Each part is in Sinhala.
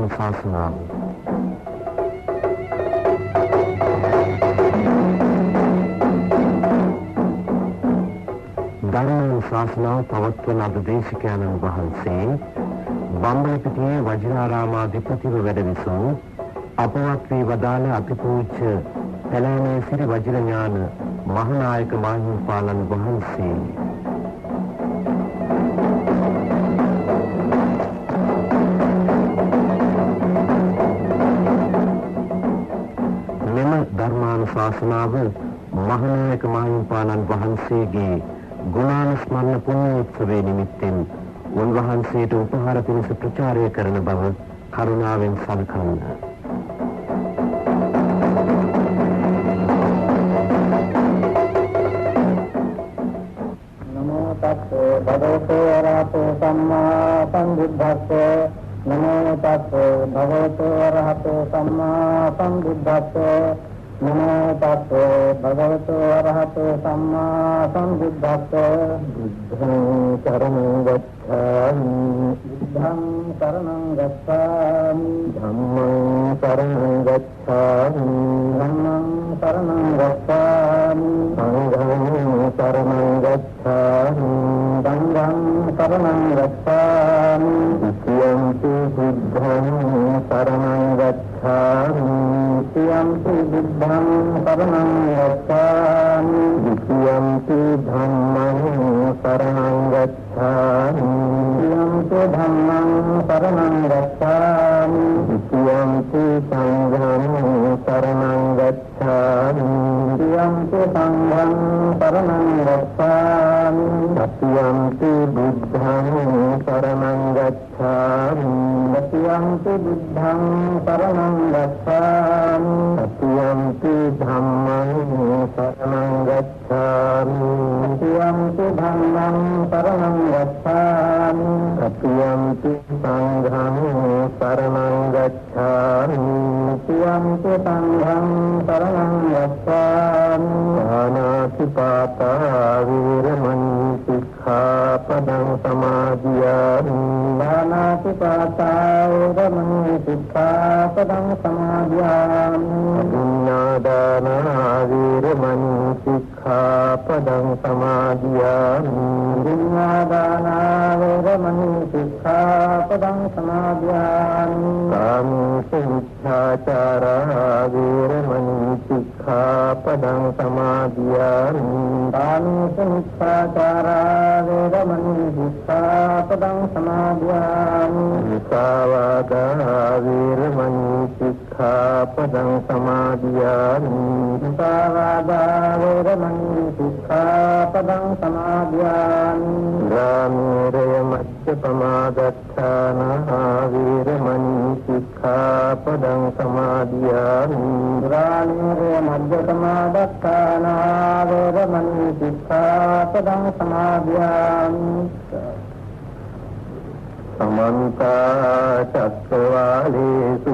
ධර්මානුශාසනාව. ධර්මානුශාසනාව පවත්වන අද දේශකයන්න් වහන්සේ බම්බලපිටියේ වජිරාරාමාධිපතිව වැඩ විසූ අපවත් වී වදාළ අතිපූජ්‍ය පැලෑනේ සිරි වජිරඥාන මහානායක මාහිමිපාණන් වහන්සේ. මෙම ධර්මානුශාසනාව මහානායක මාහිමිපාණන් වහන්සේගේ ගුණානුස්මරණ පුණ්‍යෝත්සවයේ නිමිත්තෙන් උන්වහන්සේට උපහාර පිණිස ප්‍රචාරය කරන බව කරුණාවෙන් සලකන්න. නමෝ තස්ස භගවතු වරහතෝ සම්මා සම්බුද්දස්ස. නමෝ තස්ස භගවතු වරහතෝ සම්මා සම්බුද්දස්ස. නමෝ තස්ස භගවතු වරහතෝ සම්මා සම්බුද්දස්ස. බුද්ධං శరణං ගච්ඡාමි. බුද්ධං శరణං ගච්ඡාමි. ධම්මං శరణං ගච්ඡාමි. ධම්මං శరణං ගච්ඡාමි. සංඝං శరణං ගච්ඡාමි. සංඝං శరణං ගච්ඡාමි. ද්විතියම්පි බුද්ධං శరణං ගච්ඡාමි. ද්විතියම්පි බුද්ධං శరణං ගච්ඡාමි. ද්විතියම්පි ධම්මං శరణං ගච්ඡාමි. ද්විතියම්පි ධම්මං శరణං ගච්ඡාමි. ද්විතියම්පි සංඝං శరణං ගච්ඡාමි. ද්විතියම්පි සංඝං శరణං ගච්ඡාමි. තතියම්පි බුද්ධං శరణං ගච්ඡාමි. තතියම්පි බුද්ධං శరణං ගච්ඡාමි. තතියම්පි ධම්මං శరణං ගච්ඡාමි. තතියම්පි ධම්මං శరణං ගච්ඡාමි. තතියම්පි සංඝං శరణං ගච්ඡාමි. තතියම්පි සංඝං శరణං ගච්ඡාමි. පාණාතිපාතා වේරමණී සික්ඛාපදං සමාදියාමි. පාණාතිපාතා වේරමණී සික්ඛාපදං සමාදියාමි. අදින්නාදානා වේරමණී සික්ඛාපදං සමාදියාමි. අදින්නාදානා වේරමණී සික්ඛාපදං සමාදියාමි. කාමේසු මිච්ඡාචාරා වේරමණී සික්ඛාපදං සමාදියාමි. කාමේසු මිච්ඡාචාරා වේරමණී සික්ඛාපදං සමාදියාමි. මුසාවාදා වේරමණී සික්ඛාපදං සමාදියාමි. මුසාවාදා වේරමණී සික්ඛාපදං සමාදියාමි. රාමේරය මජ්ජපමාදත්තානා වේරමණී සික්ඛාපදං සමාදියාමි. රාමේරය මජ්ජපමාදත්තානා වේරමණී සික්ඛාපදං සමාදියාමි. සමන්ත චක්කවාලේසු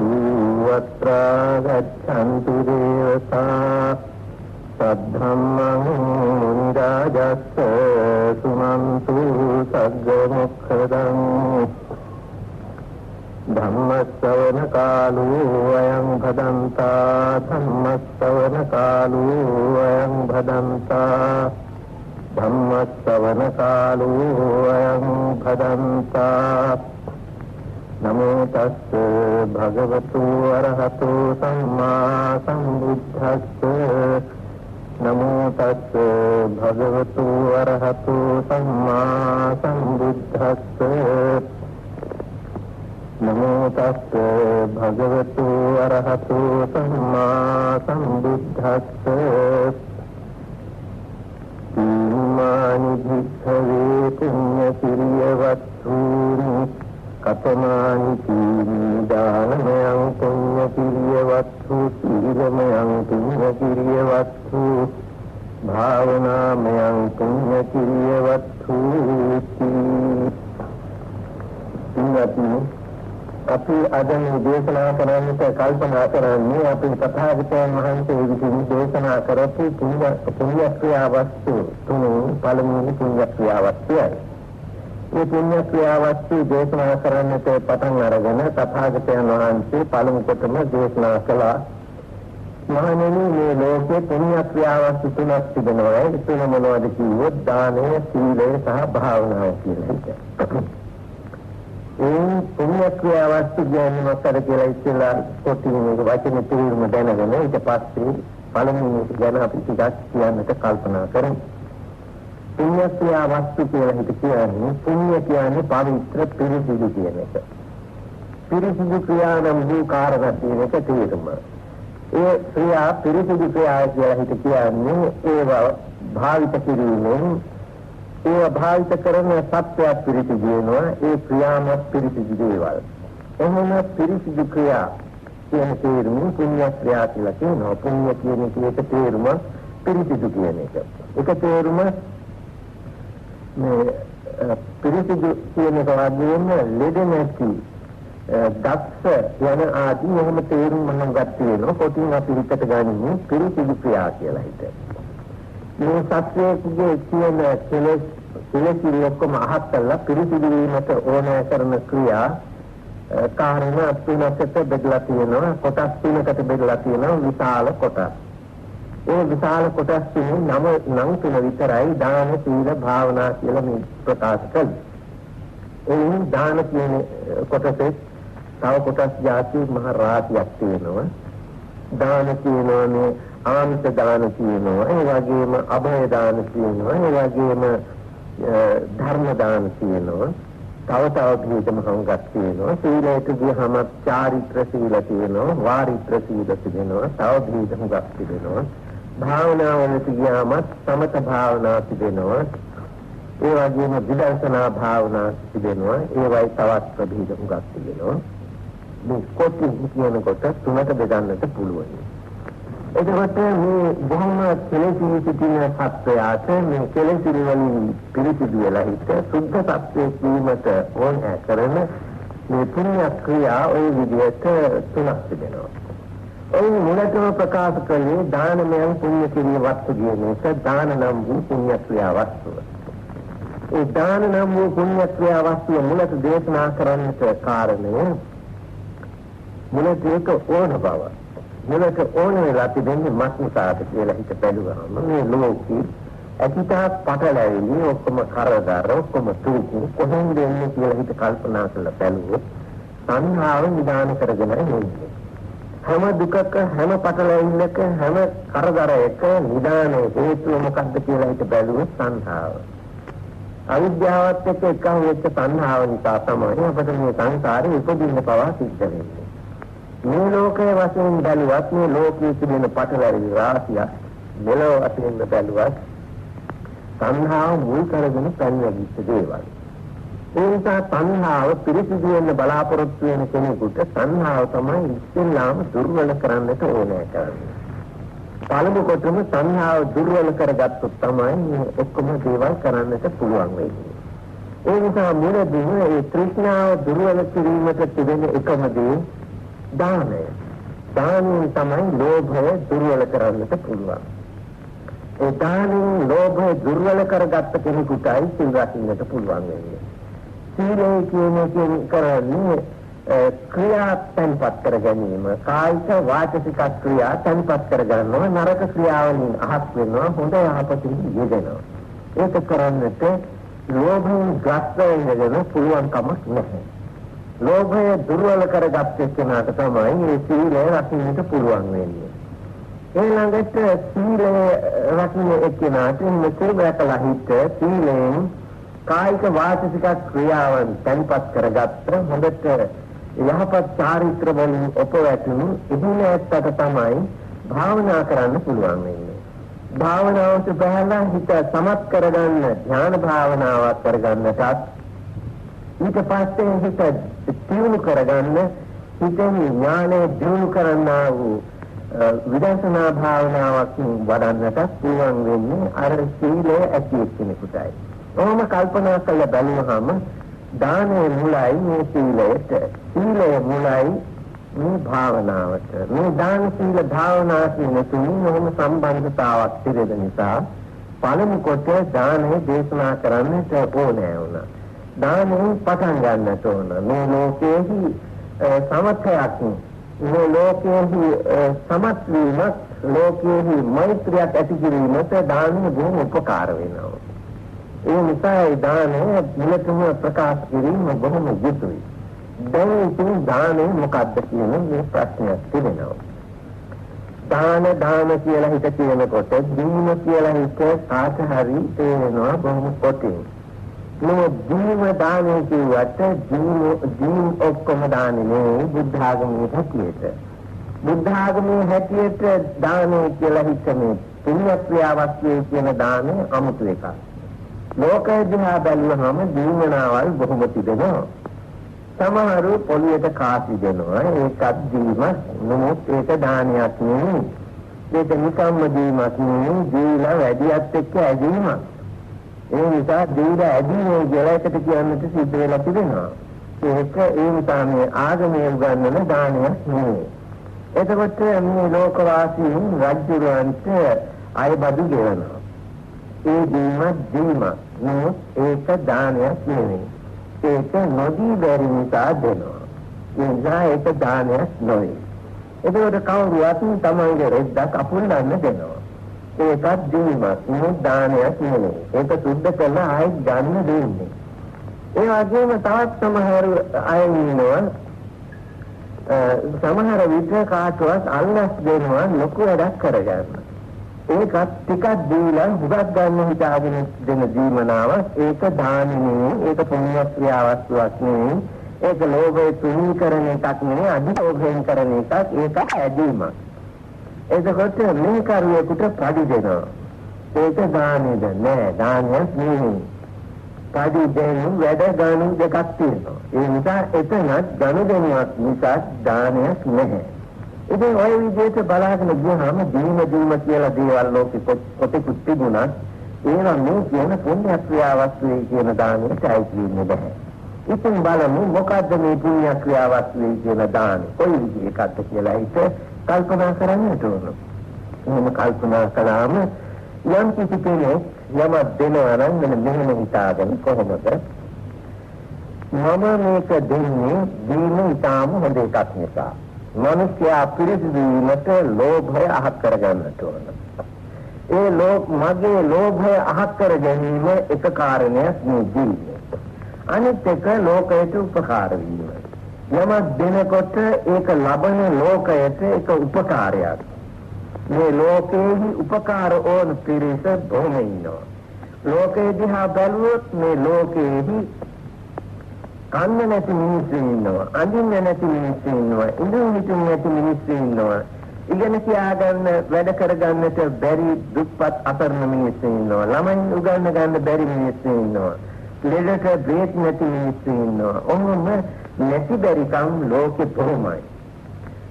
අත්‍රා ගච්ඡන්තු දේවතා සද්ධම්මං මුනි රාජස්ස සුමන්තු සග්ග මොක්ඛදං. ධම්මස්සවන කාලෝ අයං භදන්තා. ධම්මස්සවන කාලෝ අයං භදන්තා. ධම්මස්සවන කාලෝ අයං භදන්තා. නමෝ තස්ස භගවතු අරහතෝ සම්මා සම්බුද්දස්ස. නමෝ තස්ස භගවතු අරහතෝ සම්මා සම්බුද්දස්ස. නමෝ තස්ස භගවතු අරහතෝ සම්මා සම්බුද්දස්ස. ීමානි භික්ඛවේ පුඤ්ඤ වත්තුනි කතමානි තීනි දානමයං පුඤ්ඤ වත්තු සීලමයං පුඤ්ඤ වත්තු භාවනාමයං පුඤ්ඤ වත්තු. පින්වත්නි, අපි අද මේ දේශනා කරන්නට කල්පනා කරන්නේ අපි තථාගතයන් වහන්සේ විසින් දේශනා කරපු පුණ්‍ය ක්‍රියා වස්තු තුනෙන් පළමුවෙනි පුණ්‍ය ක්‍රියා වස්තුවයි. මේ පුණ්‍ය ක්‍රියාවස්තු දේශනා කරන්නට පටන් අරගෙන තථාගතයන් වහන්සේ පළමු කොටම දේශනා කළා, මහණෙනි, මේ ලෝකේ පුණ්‍ය ක්‍රියාවස්තු තුනක් තිබෙනවා. ඒ තුන මොනවද කිව්වොත් දානය, සීලය සහ භාවනාව කියලා එක. ඒ පුණ්‍ය ක්‍රියාවස්තු කියන්නේ මොකක්ද කියලා ඉස්සෙල්ලා කොටින් මේක වචන තේරුම දැනගෙන ඊට පස්සේ පළමුව මේක ගැන අපි ටිකක් කියන්නට කල්පනා කරමු. පුණ්‍ය ක්‍රියාවස්තු කියලා හිත කියන්නේ, පුණ්‍ය කියන්නේ පවිත්‍ර පිරිසිදු කියන එක. පිරිසිදු ක්‍රියා නම් වූ කාරණා කියන එක තේරුම. ඒ ක්‍රියා පිරිසිදු ක්‍රියා කියලා හිත කියන්නේ ඒවා භාවිත කිරීමෙන් ඒවා භාවිත කරන සත්‍යයක් පිරිසිදු වෙනවා, ඒ ක්‍රියාම පිරිසිදු දේවල්. එහෙම පිරිසිදු ක්‍රියා කියන තේරුම පුණ්‍ය ක්‍රියා කියලා කියනවා. පුණ්‍ය කියන එකේ තේරුම පිරිසිදු කියන එක. එක තේරුම මේ පිරිසිදු කියන එක වගේම ලෙඩ නැති, දක්ෂ යන ආදී එහෙම තේරුම් මනම් ගන්න තියෙනවා. කොටින් අපි හිතට ගනිමු පිරිසිදු ක්‍රියා කියලා හිත. මේ සත්‍යයේ කියන කෙලෙස් කෙලෙස් ඔක්කොම අහක් කරලා පිරිසිදු වීමට ඕනෑ කරන ක්‍රියා කාරණා තුනකට බෙදලා තියෙනවා. කොටස් තුනකට බෙදලා තියෙනවා, විශාල කොටස්. ඒ විශාල කොටස් තුනේ නම නම් තුන විතරයි දාන, සීල, භාවනා කියලා මේ ප්‍රකාශ කළේ. ඒ දාන කියන කොටසේ තව කොටස් ජාති මහ රාශියක් තියෙනවා. දාන කියනවා මේ ආමිෂ දාන කියනවා, ඒ වගේම අභය දාන කියනවා, ඒ වගේම ධර්ම දාන කියනවා, තව තව භේද මහංගක් තියෙනවා. සීලයට ගියහම චාරිත්‍ර සීල තියෙනවා, වාරිත්‍ර සීල තිබෙනවා, තව භේද හුඟක් තිබෙනවා. භාවනාවලට ගියාම සමත භාවනා තිබෙනවා, ඒ වගේම විදර්ශනා භාවනා තිබෙනවා, ඒවයි තවත් ප්‍රභේද හුඟක් තිබෙනවා. මේ කොටින් කියනකොට තුනට බෙදන්නට පුළුවන්. එතකොට මේ බොහොම කෙලෙසී සිටින සත්වයාට මේ කෙලෙසි වලින් පිරිසිදු වෙලා හිට සුද්ධ සත්වයෙක් වීමට ඕනෑ කරන මේ පුණ්‍ය ක්‍රියා ඔය විදිහට තුනක් තිබෙනවා. ඔය මුලටම ප්‍රකාශ කළේ දානමයන් පුණ්‍ය ක්‍රියා වස්තු කියන එක, දාන නම් වූ පුණ්‍ය ක්‍රියා වස්තුව. ඒ දාන නම් වූ පුණ්‍ය ක්‍රියා වස්තුව මුලට දේශනා කරන්නට කාරණය මුලට ඒක ඕන බව. මුලට ඕන වෙලා තිබෙන්නේ මත් නිසාද කියලා හිත බැලුවහම මේ ලෝකේ ඇතිතාක් පටලැවිලි, ඔක්කොම කරදර, ඔක්කොම තුරුකු කොහෙන්ද එන්නේ කියලා හිත කල්පනා කරලා බැලුවොත් සංහාව නිදාන කරගෙන එන්නේ. හැම දුකක, හැම පටලැවිල්ලක, හැම කරදරයක නිදාන හේතුව මොකක්ද කියලා හිත බැලුවොත් සංහාව. අවිද්‍යාවත් එක්ක එකහු වෙච්ච සංහාව නිසා තමයි අපට මේ සංසාරේ උපදින්න පවා සිද්ධ වෙන්නේ. මේ ලෝකයේ වශයෙන් බැලුවත් මේ ලෝකයේ තිබෙන පටලැවිලි රාශියක් මෙලොව වශයෙන් බැලුවත් තණ්හාව මුල් කරගෙන පැනවිච්ච දේවල්. ඒ නිසා තණ්හාව පිරිසිදු වෙන්න බලාපොරොත්තු වෙන කෙනෙකුට තණ්හාව තමයි ඉස්සෙල්ලාම දුර්වල කරන්නට ඕනෑ කරන්නේ. පළමු කොටම තණ්හාව දුර්වල කරගත්තොත් තමයි මේ ඔක්කොම දේවල් කරන්නට පුළුවන් වෙන්නේ. ඒ නිසා මුලදීම ඒ තෘෂ්ණාව දුර්වල කිරීමට තිබෙන එකම දේ දානය. දානයෙන් තමයි ලෝභය දුර්වල කරන්නට පුළුවන්. ඒ දානයෙන් ලෝභය දුර්වල කරගත්ත කෙනෙකුටයි සිල් රකින්නට පුළුවන් වෙන්නේ. සීලය කියන එකෙන් කරන්නේ ක්‍රියා තැන්පත් කර ගැනීම. කායික වාචික ක්‍රියා තැන්පත් කර ගන්නවා, නරක ක්‍රියාවලින් අහක් වෙනවා, හොඳ යහපතින් යෙදෙනවා. ඒක කරන්නට ලෝභයෙන් ග්‍රස්ත වෙන්න පුළුවන් කමක් නැහැ. ලෝභය දුර්වල කරගත්ත කෙනාට තමයි මේ සීලය රකින්නට පුළුවන් වෙන්නේ. ඒ ළඟට සීලය රකින්න එක්කෙනාට මේ සිල් රැකලා හිට සීලයෙන් කායික වාචික ක්‍රියාවන් තැන්පත් කරගත්ත හොඳට යහපත් චාරිත්‍ර වලින් ඔපවැටුණු එහෙම ඇත්තට තමයි භාවනා කරන්න පුළුවන් වෙන්නේ. භාවනාවට බහලා හිත සමත් කරගන්න ධ්‍යාන භාවනාවක් කරගන්නටත්, ඊට පස්සේ හිත දියුණු කරගන්න හිතේ ඥානය දියුණු කරන්නා වූ විදර්ශනා භාවනාවක් වඩන්නටත් පුළුවන් වෙන්නේ අර සීලය ඇති කෙනෙකුටයි. ඔහොම කල්පනා කරලා බැලුවහම දානය මුලයි මේ සීලයට, සීලය මුලයි මේ භාවනාවට. මේ දාන සීල භාවනා කියන තුنين ඔහොම සම්බන්ධතාවක් තිබෙන නිසා පළමු කොට දානය දේශනා කරන්නට ඕනෑ වුණා. දානෙන් පටන් ගන්නට ඕන. මේ ලෝකයේහි සමත්යක්, මේ ලෝකයේහි සමත් වීමක්, ලෝකයේහි මෛත්‍රියක් ඇති කිරීමට දානය බොහොම උපකාර වෙනවා. ඒ නිසා ඒ දානය මුලටම ප්‍රකාශ කිරීම බොහොම යුතුයි. දැන් ඉතින් දානය මොකක්ද කියන මේ ප්‍රශ්නයක් තිබෙනවා. දාන දාන කියලා හිත කියනකොට දීම කියලා හිත කාට හරි තේරෙනවා බොහොම කොටින්. මේ දීම දානය කියුවට දීම ඔක්කොම දාන නෙවෙයි බුද්ධ ආගමේ හැටියට. බුද්ධ ආගමේ හැටියට දානය කියලා හිතන්නේ පුණ්‍ය ක්‍රියාවක් කියන දානය අමුතු එකක්. ලෝකය දිහා බැලුවහම දීමනාවල් බොහොම තිබෙනවා. සමහරු පොලියට කාසි දෙනවා, ඒකත් දීමක්. නමුත් ඒක දානයක් නෙවෙයි. ඒක නිකම්ම දීමක් නෙවෙයි, දීලා වැඩියත් එක්ක ඇදීමක්. ඒ නිසා දීලා ඇදීමේ කියලා එකට කියන්නට සිද්ධ වෙලා තිබෙනවා. ඒක ඒ නිසා මේ ආගමේ උගන්වන දානයක් නෙවෙයි. එතකොට මේ ලෝකවාසීන් රජුරවන්ට අයබදු ගෙවනවා. ඒ දීම දීමක්. නමුත් ඒක දානයක් නෙවෙයි. ඒක නොදී බැරි නිසා දෙනවා. ඒ නිසා ඒක දානයක් නොවේ. එතකොට කවුරුවත් තමන්ගේ රෙද්දක් අපුල්ලන්න දෙනවා. ඒකත් දීමක්. නමුත් දානයක් නෙවෙයි. ඒක සුද්ධ කරලා ආයෙත් ගන්න දෙන්නේ. ඒ වගේම තවත් සමහර අය ඉන්නවා. සමහර විට කාටවත් අල්ලස් දෙනවා ලොකු වැඩක් කරගන්න. ඒකත් ටිකක් දීලා හුඟක් ගන්න හිතාගෙන දෙන දීමනාවක්. ඒක දාන නෙවෙයි, ඒක පුණ්‍ය ක්‍රියාවස්තුවක් නෙවෙයි, ඒක ලෝභය තුනී කරන එකක් නෙවෙයි, අධිලෝභයෙන් කරන එකක්. ඒක ඇදීමක්. එතකොට මේ කරුවෙකුට පඩි දෙනවා. ඒක දානේද නෑ, දානයක් නෙවෙයි. පඩි දෙනු වැඩ ගනු දෙකක් තියෙනවා. ඒ නිසා එතනත් ගනුදෙනුවක් නිසා දානයක් නැහැ. ඉතින් ඔය විදිහට බලාගෙන ගියහම දීම දීම කියලා දේවල් ලෝකෙ කොතෙකුත් තිබුණත් ඒවා මේ කියන පුණ්‍ය ක්‍රියාවස්තුවේ කියන දානයට අයිති වෙන්නේ නැහැ. ඉතින් බලමු මොකද්ද මේ පුණ්‍ය ක්‍රියාවස්තුවේ කියන දාන කොයි විදිහ එකක්ද කියලා හිත කල්පනා කරන්නට ඕන. එහෙම කල්පනා කළාම යම් කිසි කෙනෙක් යමක් දෙනවා නම් මෙන්න මෙහෙම හිතාගෙන කොහොමද මම මේක දෙන්නේ දීම ඉතාම හොඳ එකක් නිසා. මනුෂ්‍යයා පිරිසිදු වීමට ලෝභය අහක් කරගන්නට ඕන. ඒ මගේ ලෝභය අහක් කර ගැනීම එක කාරණයක් මේ දීම. අනිත් එක ලෝකයට උපකාර වීම. යමක් දෙනකොට ඒක ලබන ලෝකයට ඒක උපකාරයක්. මේ ලෝකයේහි උපකාර ඕන පිරිස බොහොම ඉන්නවා. ලෝකයේ දිහා බැලුවොත් මේ ලෝකයේහි කන්න නැති මිනිස්සු ඉන්නවා, අඳින්න නැති මිනිස්සු ඉන්නවා, ඉඳුන් හිටුන් නැති මිනිස්සු ඉන්නවා, ඉගෙන කියා ගන්න වැඩ කරගන්නට බැරි දුප්පත් අසරණ මිනිස්සු ඉන්නවා, ළමයින් උගන්න ගන්න බැරි මිනිස්සු ඉන්නවා, ලෙඩට බේත් නැති මිනිස්සු ඉන්නවා. ඔහොම නැති බැරිකම් ලෝකෙ බොහොමයි.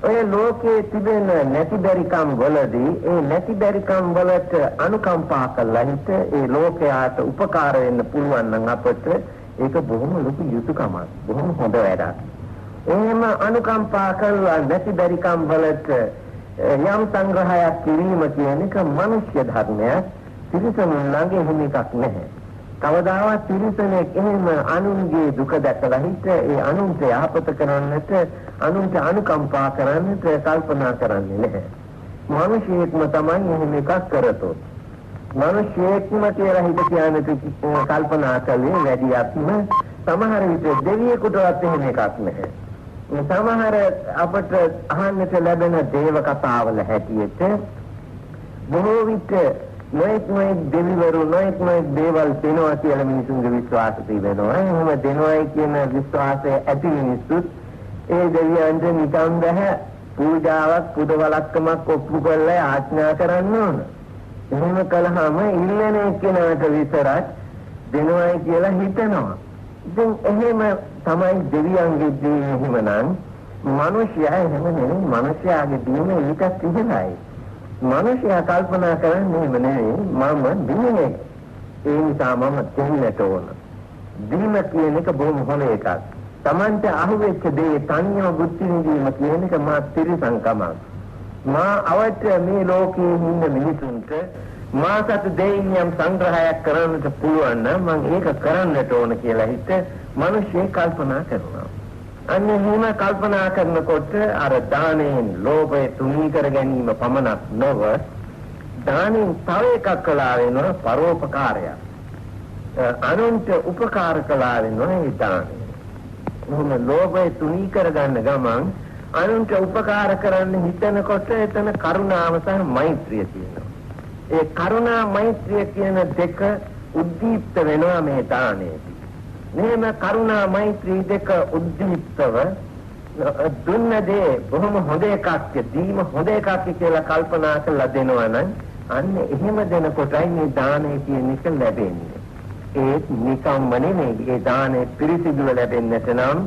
ඔය ලෝකයේ තිබෙන නැති බැරිකම් වලදී ඒ නැති බැරිකම් වලට අනුකම්පා කළා හිත ඒ ලෝකයාට උපකාර වෙන්න පුළුවන් නම් අපට ඒක බොහොම ලොකු යුතුයකමක්, බොහොම හොඳ වැඩක්. එහෙම අනුකම්පා කරලා නැති බැරිකම් වලට යම් සංග්‍රහයක් කිරීම කියන එක මනුෂ්‍ය ධර්මයක්. තිරිසනුන් ළඟ එහෙම එකක් නැහැ. කවදාවත් තිරිසනෙක් එහෙම අනුන්ගේ දුක දැකලා හිත ඒ අනුන්ට යහපත කරන්නට, අනුන්ට අනුකම්පා කරන්නට කල්පනා කරන්නේ නැහැ. මනුෂ්‍යයෙක්ම තමයි එහෙම එකක් කරතොත්. මනුෂ්‍යයෙක්ම කියලා හිත කියන්නට කල්පනා කළේ වැඩියක්ම සමහර විට දෙවියෙකුටවත් එහෙම එකක් නැහැ. සමහර අපට අහන්නට ලැබෙන දේව කතාවල හැටියට බොහෝ විට නොයෙක් නොයෙක් දෙවිවරු නොයෙක් නොයෙක් දේවල් දෙනවා කියලා මිනිසුන්ගේ විශ්වාස තිබෙනවා. එහෙම දෙනවායි කියන විශ්වාසය ඇති මිනිස්සුත් ඒ දෙවියන්ට නිකන් බෑ පූජාවක් පුදවලක්කමක් ඔප්පු කරලා ආඥා කරන්න ඕන. එහෙම කළාම ඉල්ලන එක්කෙනාට විතරක් දෙනවායි කියලා හිතනවා. ඉතින් එහෙම තමයි දෙවියන්ගේ දීම. එහෙමනම් මිනිසයා එහෙම නෙවෙයි. මිනිසයාගේ දීම ඊටත් ඉහළයි. මිනිසයා කල්පනා කරන්නේ එහෙම නෙවෙයි. මම දිනේ, ඒ නිසා මම දෙන්නට ඕන. දීම කියන එක බොහොම හොඳ එකක්. Tamante අහුවෙච්ච දේ තනියම බුද්ධි විඳීම කියන එක මා තිරිසංකමක්. මා අවට මේ ලෝකයේ ඉන්න මිනිසුන්ට මා සතු දෙයින් යම් සංග්‍රහයක් කරන්නට පුළුවන් නම් මං ඒක කරන්නට ඕන කියලා හිත මිනිස්සේ කල්පනා කරනවා. අන්න එහෙම කල්පනා කරනකොට අර දාණයෙන් ලෝභය තුනී කර ගැනීම පමණක් නොව දාණයෙන් තව එකක් කළා වෙනවා පරෝපකාරය. අනුන්ට උපකාර කළා වෙනවා ඒ දාණය. මොහොම ලෝභය තුනී කරගන්න ගමන් අනුන්ට උපකාර කරන්න හිතනකොට එතන කරුණාව සහ මෛත්‍රිය තියෙනවා. ඒ කරුණා මෛත්‍රිය කියන දෙක උද්දීප්ත වෙනවා මේ දාණයේදී. මෙහෙම කරුණා මෛත්‍රී දෙක උද්දීප්තව දුන්න දේ බොහොම හොඳ එකක්, දීම හොඳ එකක් කියලා කල්පනා කරලා දෙනවා නම් අන්න එහෙම දෙනකොටයි මේ දාණය කියන එක ලැබෙන්නේ. ඒත් නිකම්ම නෙමෙයි. ඒ දාණය පිරිසිදුව ලැබෙන්නට නම්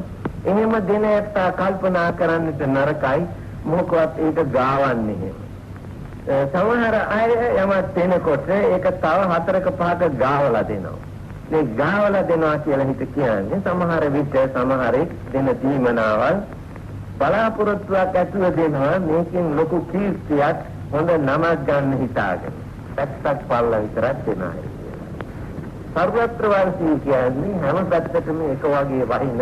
එහෙම දෙන ඇත්තා කල්පනා කරන්නට නරකයි. මොකවත් ඒක ගාවන්නේ එහෙම. සමහර අය යමක් දෙනකොට ඒක තව හතරක පහක ගාවලා දෙනවා. මේ ගාවලා දෙනවා කියලා හිත කියන්නේ සමහර විට සමහරෙක් දෙන දීමනාවල් බලාපොරොත්තුවක් ඇතුව දෙනවා, මේකෙන් ලොකු කීර්තියක් හොඳ නමක් ගන්න හිතාගෙන. පැත්තක් පල්ලා විතරක් දෙනවා කියලා. සර්වත්‍ර වර්ෂී කියන්නේ හැම පැත්තටම එක වගේ වහින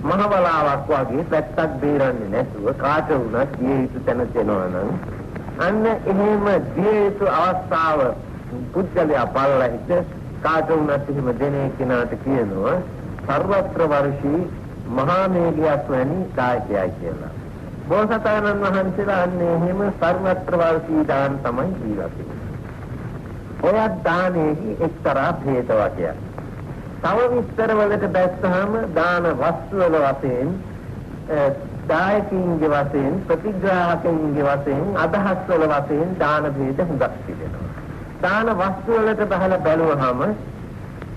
මහ බලාවක් වගේ පැත්තක් බේරන්නේ නැතුව කාට වුණත් දිය යුතු තැන දෙනවා නම් අන්න එහෙම දිය යුතු අවස්ථාව පුද්ගලයා බලලා හිට කාට වුණත් එහෙම දෙන කෙනාට කියනවා සර්වත්‍ර වර්ෂී මහා මේඝයක් වැනි දායකයයි කියලා. බෝසතාණන් වහන්සේලා අන්න එහෙම සර්වත්‍ර වර්ෂී දාන තමයි දීලා තියෙන්නේ. ඔයත් දානයේදී එක්තරා භේද වගයක්. තව විස්තර වලට බැස්සහම දාන වස්තු වල වශයෙන්, දායකින්ගේ වශයෙන්, ප්‍රතිග්‍රාහකින්ගේ වශයෙන්, අදහස් වල වශයෙන් දාන භේද හුඟක් තිබෙනවා. දාන වස්තු වලට බහලා බැලුවහම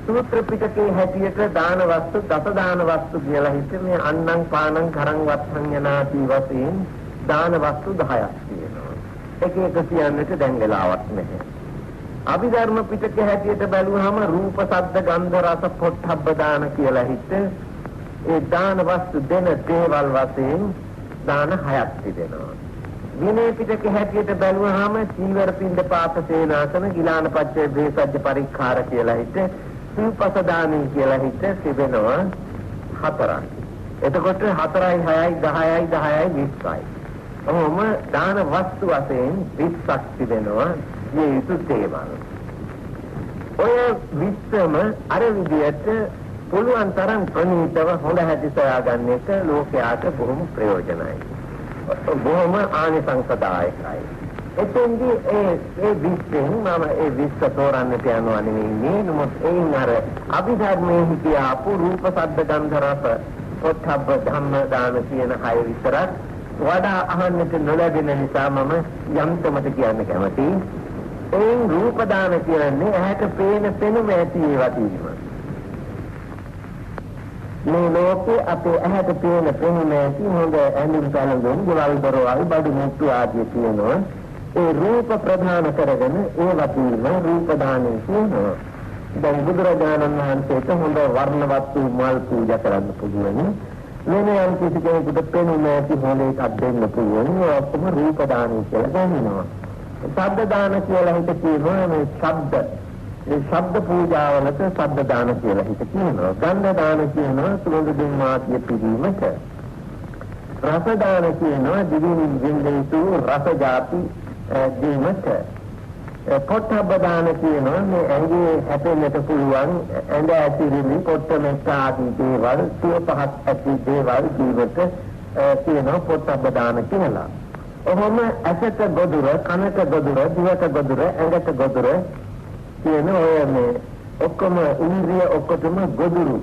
සූත්‍ර පිටකයේ හැටියට දාන වස්තු දස දාන වස්තු කියලා හිතේ මේ අන්නං පානං කරං වත්තං යනාදී වශයෙන් දාන වස්තු 10ක් තියෙනවා. එක එක කියන්නට දැන් වෙලාවක් නැහැ. අභිධර්ම පිටකයේ හැටියට බැලුවහම රූප, ශබ්ද, ගන්ධ, රස, පොට්ටබ්බ දාන කියලා හිත ඒ දාන වස්තු දෙන දේවල් වශයෙන් දාන 6ක් තිබෙනවා. විනය පිටකයේ හැටියට බැලුවහම චීවර, පිණ්ඩ, පාත, සේනාසන, ගිලාන, පච්චය, භේසජ්‍ය පරික්ඛාර කියලා හිත සිව්පස දානයි කියලා හිත තිබෙනවා 4ක්. එතකොට 4යි 6යි 10යි 10යි 20යි. ඔහොම දාන වස්තු වශයෙන් 20ක් තිබෙනවා දිය යුතු දේවල්. ඔය 20ම අර විදියට පුළුවන් තරම් ප්‍රණීතව හොඳ හැටි සොයාගන්න එක ලෝකයාට බොහොම ප්‍රයෝජනයි. බොහොම ආනිසංසදායකයි. එතෙන්දී ඒ ඒ 20න් මම ඒ 20 තෝරන්නට යනවා නෙමෙයි මේ. නමුත් එයින් අර අභිධර්මයේ හිතියාපු රූප, ශබ්ද, ගන්ධ, රස, පොට්ටබ්බ ධම්ම දාන කියන හය විතරක් වඩා අහන්නට නොලැබෙන නිසා මම යම්තමට කියන්න කැමතියි. එයින් රූප දාන කියන්නේ ඇහැට පේන පෙනුම ඇති ඒවා දීම. මේ ලෝකේ අපේ ඇහැට පේන පෙනුම ඇති හොඳ ඇඳුම් පැළඳුම්, ගෙවල් දොරවල්, බඩු මුට්ටු ආදී තියෙනවා. ඒ රූප ප්‍රධාන කරගෙන ඒවා දීම රූප දානය කියනවා. දැන් බුදුරජාණන් වහන්සේට හොඳ වර්ණවත් වූ මල් පූජා කරන්න පුළුවන්. වෙන යම් කිසි කෙනෙකුට පෙනුම ඇති හොඳ එකක් දෙන්න පුළුවන්. ඒ ඔක්කොම රූප දානය කියලා ගන්නවා. ශබ්ද දාන කියලා හිත කියනවා මේ ශබ්ද. ඒ ශබ්ද පූජාවලට ශබ්ද දාන කියලා හිත කියනවා. ගන්ධ දාන කියනවා සුවඳ දුම් ආදිය පිරීමට. රස දාන කියනවා දිවින් විඳ යුතු රස ජාති දීමට. පොට්ටබ්බ දාන කියනවා මේ ඇඟේ හැපෙන්නට පුළුවන් ඇඟ ඇතිරිලි පොට්ට මෙත්ත ආදී දේවල් සුව පහත් ඇති දේවල් දීමට කියනවා පොට්ටබ්බ දාන කියලා. ඔහොම ඇසට ගොදුර, කනට ගොදුර, දිවට ගොදුර, ඇඟට ගොදුර කියන ඔය මේ ඔක්කොම ඉන්ද්‍රිය ඔක්කොටම ගොදුරු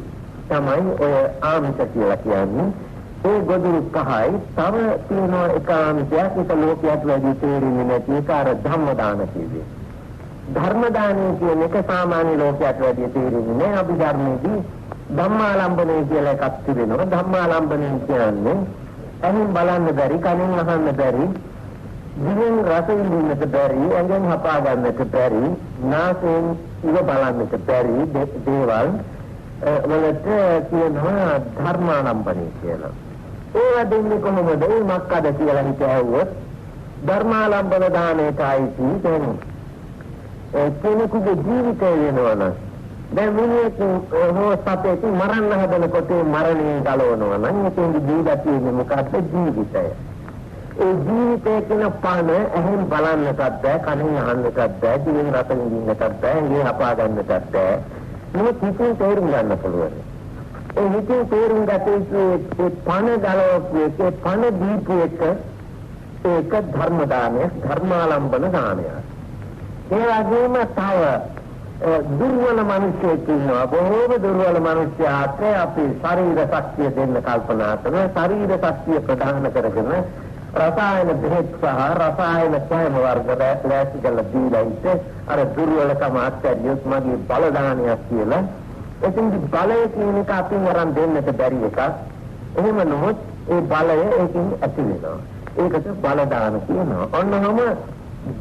තමයි ඔය ආමිෂ කියලා කියන්නේ. ඒ ගොදුරු පහයි. තව තියෙනවා එක ආමිෂයක්, ඒක ලෝකයට වැඩි තේරෙන්නේ නැති එක අර ධම්ම දාන කියන්නේ. ධර්ම දානය කියන එක සාමාන්‍ය ලෝකයට වැඩි තේරෙන්නේ නැහැ. අභිධර්මයේදී ධම්මාලම්බනය කියලා එකක් තිබෙනවා. ධම්මාලම්බනය කියන්නේ ඇහෙන් බලන්න බැරි, කනෙන් අහන්න බැරි, දිවෙන් රස විඳින්නට බැරි, ඇඟෙන් හපා ගන්නට බැරි, නාසයෙන් ඉව බලන්නට බැරි දේවල් වලට කියනවා ධර්මාලම්බනය කියලා. ඒවා දෙන්නේ කොහොමද? ඒ මක්කද කියලා හිත ඇහුවොත් ධර්මාලම්බන දානයට අයිති දැන් කෙනෙකුගේ ජීවිතය වෙනවා නම්, දැන් මිනිහෙක් හෝ සතෙක් මරන්න හදනකොට මරණය ගලවනවා නම් එතෙන්දි දීලා තියෙන්නේ මොකද්ද? ජීවිතය. ඒ ජීවිතය කියන පණ ඇහෙන් බලන්නටත් බෑ, කනෙන් අහන්නටත් බෑ, දිවෙන් රස විඳින්නටත් බෑ, ඇඟෙන් හපා ගන්නටත් බෑ. මේ හිතින් තේරුම් ගන්න පුළුවන්. ඒ හිතින් තේරුම් ගත යුතු ඒ පණ ගලවපු එක, ඒ පණ දීපු එක, ඒක ධර්ම දානයක්, ධර්මාලම්බන දානයක්. ඒ වගේම තව දුර්වල මිනිස්සෙක් ඉන්නවා. බොහෝම දුර්වල මිනිස්සයාට අපි ශරීර ශක්තිය දෙන්න කල්පනා කරන, ශරීර ශක්තිය ප්‍රධාන කරගෙන රසායන බෙහෙත් සහ රසායන කෑම වර්ග ලෑස්ති කරලා දීලා ඉත අර දුර්වලකම අත්හැරියොත් මගේ බල දානයක් කියලා. එතින් බලය කියන එක අපින් අරන් දෙන්නට බැරි එකක්. එහෙම නොහොත් ඒ බලය ඒකෙන් ඇති වෙනවා. ඒකට බල දාන කියනවා. ඔන්නෝම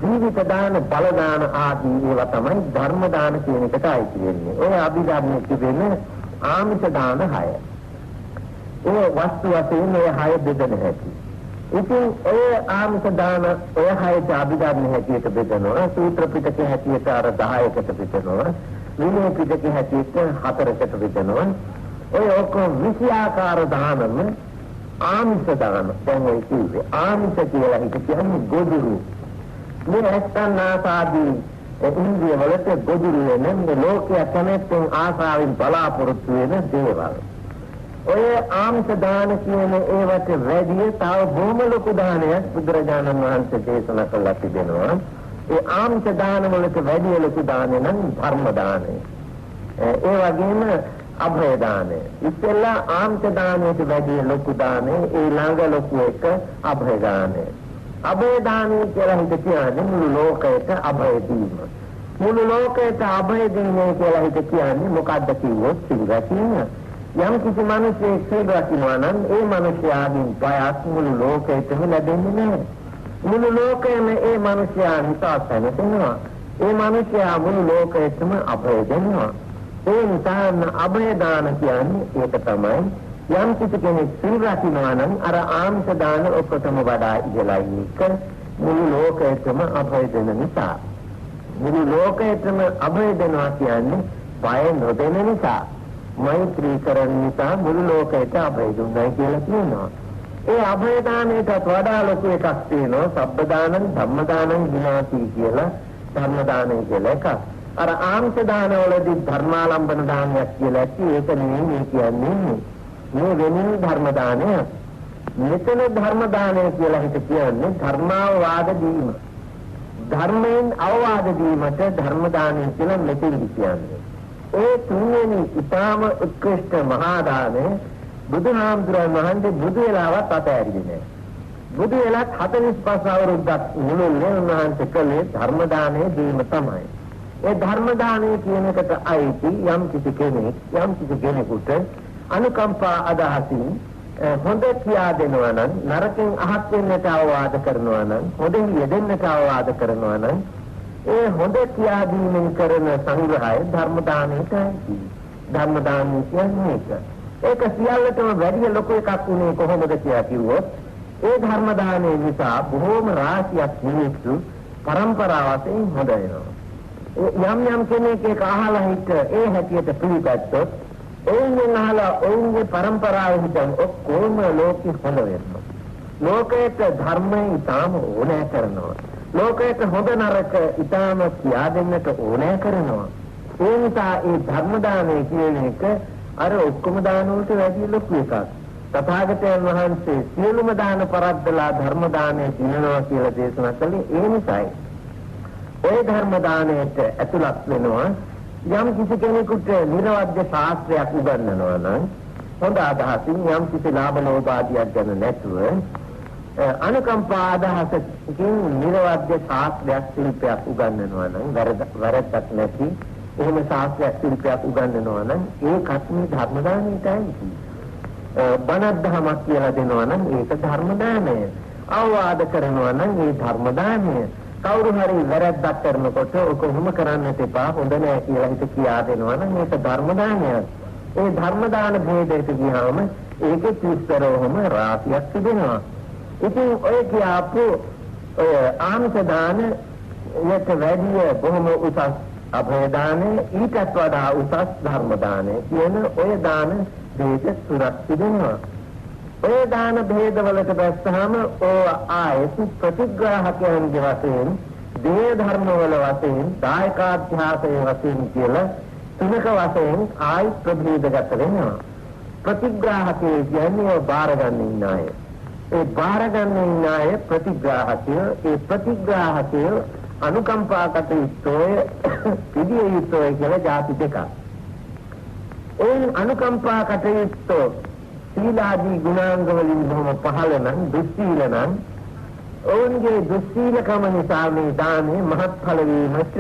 ජීවිත දාන, බල දාන ආදී ඒවා තමයි ධර්ම දාන කියන එකට අයිති වෙන්නේ. ඔය අභිධර්මයේ තිබෙන ආමිෂ දාන 6. ඒ වස්තු වශයෙන් ඔය 6 බෙදෙන හැටි. ඉතින් ඔය ආමිෂ දාන ඔය 6ට අභිධර්ම හැටියට බෙදෙනවා. සූත්‍ර පිටකයේ හැටියට අර 10කට බෙදෙනවා. විනය පිටකයේ හැටියට 4කට බෙදෙනවා. ඔය ඔක්කොම 20 ආකාර දානම ආමිෂ දාන. දැන් ඔය කිව්වේ ආමිෂ කියලා හිත කියන්නේ ගොදුරු. මේ ඇත්තන් ආසාදී ඉන්ද්‍රිය වලට ගොදුරු වෙන මේ ලෝකයා කැමැත්තෙන් ආසාවෙන් බලාපොරොත්තු වෙන දේවල්. ඔය ආමිෂ දාන කියන ඒවට වැඩිය තව බොහොම ලොකු දානයක් බුදුරජාණන් වහන්සේ දේශනා කළා තිබෙනවා. ඒ ආමිෂ දාන වලට වැඩිය ලොකු දානය නම් ධර්ම දානය. ඒ වගේම අභය දානය. ඉස්සෙල්ලා ආමිෂ දානයට වැඩිය ලොකු දානය, ඒ ළඟ ලොකු එක අභය දානය. අභය දානය කියලා හිත කියන්නේ මුළු ලෝකයට අභය දීම. මුළු ලෝකයට අභය දීම කියලා හිත කියන්නේ මොකද්ද කිව්වොත් සිල් රැකීම. යම් කිසි මිනිසෙක් සිල් රකින්නවා නම් ඒ මිනිසයාගෙන් බයක් මුළු ලෝකයටම ලැබෙන්නේ නැහැ. මුළු ලෝකයම ඒ මිනිසයා නිසා සැනසෙනවා. ඒ මිනිසයා මුළු ලෝකයටම අභය දෙනවා. ඒ නිසා අභය දාන කියන්නේ ඒක තමයි. යම් කිසි කෙනෙක් සිල් රකින්නවා නම් අර ආමිෂ දාන ඔක්කොටම වඩා ඉහළයි. ඒක මුළු ලෝකයටම අභය දෙන නිසා. මුළු ලෝකයටම අභය දෙනවා කියන්නේ බය නොදෙන නිසා. මෛත්‍රී කරන නිසා මුළු ලෝකයට අභය දුන්නයි කියලා කියනවා. ඒ අභය දානයටත් වඩා ලොකු එකක් තියෙනවා. සබ්බ දානං ධම්ම දානං විනාති කියලා ධර්ම දානය කියලා එකක්. අර ආමිෂ දාන වලදී ධර්මාලම්බන දානයක් කියලා ඇති. ඒක නෙවෙයි මේ කියන්නේ. මේ වෙනින් ධර්ම දානය. මෙතන ධර්ම දානය කියලා හිත කියන්නේ ධර්මාවවාද දීම. ධර්මයෙන් අවවාද දීමට ධර්ම දානය කියලා මෙතෙන්දි කියන්නේ. ඒ තුන්වෙනි ඉතාම උත්කෘෂ්ඨ මහා දානය බුදුහාමුදුරන් වහන්සේ බුදු වෙලාවත් අතෑරියේ නෑ. බුදු වෙලත් 45 අවුරුද්දක් මුළුල්ලේ උන්වහන්සේ කළේ ධර්ම දානය දීම තමයි. ඒ ධර්ම දානය කියන එකට අයිති යම් කිසි කෙනෙක් යම් කිසි කෙනෙකුට අනුකම්පා අදහසින් හොඳ කියා දෙනවා නම්, නරකින් අහක් වෙන්නට අවවාද කරනවා නම්, හොඳින් යෙදෙන්නට අවවාද කරනවා නම්, ඒ හොඳ කියා දීමෙන් කරන සංග්‍රහය ධර්ම දානයට අයිති. ධර්ම දානය කියන්නේ ඒක. ඒක සියල්ලටම වැඩි ලොකු එකක් වුණේ කොහොමද කියලා කිව්වොත්, ඒ ධර්ම දානය නිසා බොහෝම රාශියක් මිනිස්සු පරම්පරාව වශයෙන් හොඳ වෙනවා. යම් යම් කෙනෙක් ඒක අහලා හිට ඒ හැටියට පිළිගත්තොත් ඔවුන්ගෙන් අහලා ඔවුන්ගේ පරම්පරාව හිටන් ඔක්කොම ලෝකෙ හොඳ වෙනවා. ලෝකයට ධර්මය ඉතාම ඕනෑ කරනවා. ලෝකයට හොඳ නරක ඉතාම කියා දෙන්නට ඕනෑ කරනවා. ඒ නිසා ඒ ධර්ම දානය කියන එක අර ඔක්කොම දාන වලට වැඩි ලොකු එකක්. තථාගතයන් වහන්සේ සියලුම දාන පරද්දලා ධර්ම දානය දිනනවා කියලා දේශනා කළේ ඒ නිසායි. ඔය ධර්ම දානයට ඇතුළත් වෙනවා යම් කිසි කෙනෙකුට නිර්වද්‍ය ශාස්ත්‍රයක් උගන්වනවා නම් හොඳ අදහසින් යම් කිසි ලාභ ලෝභාදියක් ගැන නැතුව අනුකම්පා අදහසකින් නිර්වද්‍ය ශාස්ත්‍රයක් ශිල්පයක් උගන්වනවා නම් වැරද්දක් නැති එහෙම ශාස්ත්‍රයක් ශිල්පයක් උගන්වනවා නම් ඒකත් මේ ධර්ම දානයටයි. බණක් දහමක් කියලා දෙනවා නම් ඒක ධර්ම දානය. අවවාද කරනවා නම් ඒ ධර්ම දානය. කවුරු හරි වැරද්දක් කරනකොට ඔක ඔහොම කරන්නට එපා හොඳ නෑ කියලා හිත කියා දෙනවා නම් ඒක ධර්ම දානයක්. ඒ ධර්ම දාන භේදයට ගියාම ඒකේ විස්තර ඔහොම රාශියක් තිබෙනවා. ඉතින් ඔය කියාපු ඔය ආමිෂ දාන යට වැඩිය බොහොම උසස් අභය දානය, ඊටත් වඩා උසස් ධර්ම දානය කියන ඔය දාන භේද තුනක් තිබෙනවා. ඔය දාන භේද වලට බැස්සහම ඕ ආයෙත් ප්‍රතිග්‍රාහකයන්ගේ වශයෙන්, දේහ ධර්ම වල වශයෙන්, දායකාධ්‍යාසයේ වශයෙන් කියලා තුනක වශයෙන් ආයි ප්‍රභේදගත වෙනවා. ප්‍රතිග්‍රාහකය කියන්නේ ඔය බාර ගන්න ඉන්න අය. ඒ බාර ගන්න ඉන්න අය ප්‍රතිග්‍රාහකය. ඒ ප්‍රතිග්‍රාහකය අනුකම්පා කටයුත්තෝය, පිළිය යුත්තෝය කියලා ජාති දෙකක්. ඒ අනුකම්පා කටයුත්තෝ සීලාදී ගුණාංග වලින් බොහොම පහළ නම්, දුස්සීල නම්, ඔවුන්ගේ දුස්සීලකම නිසා මේ දානය මහත්ඵල වීමට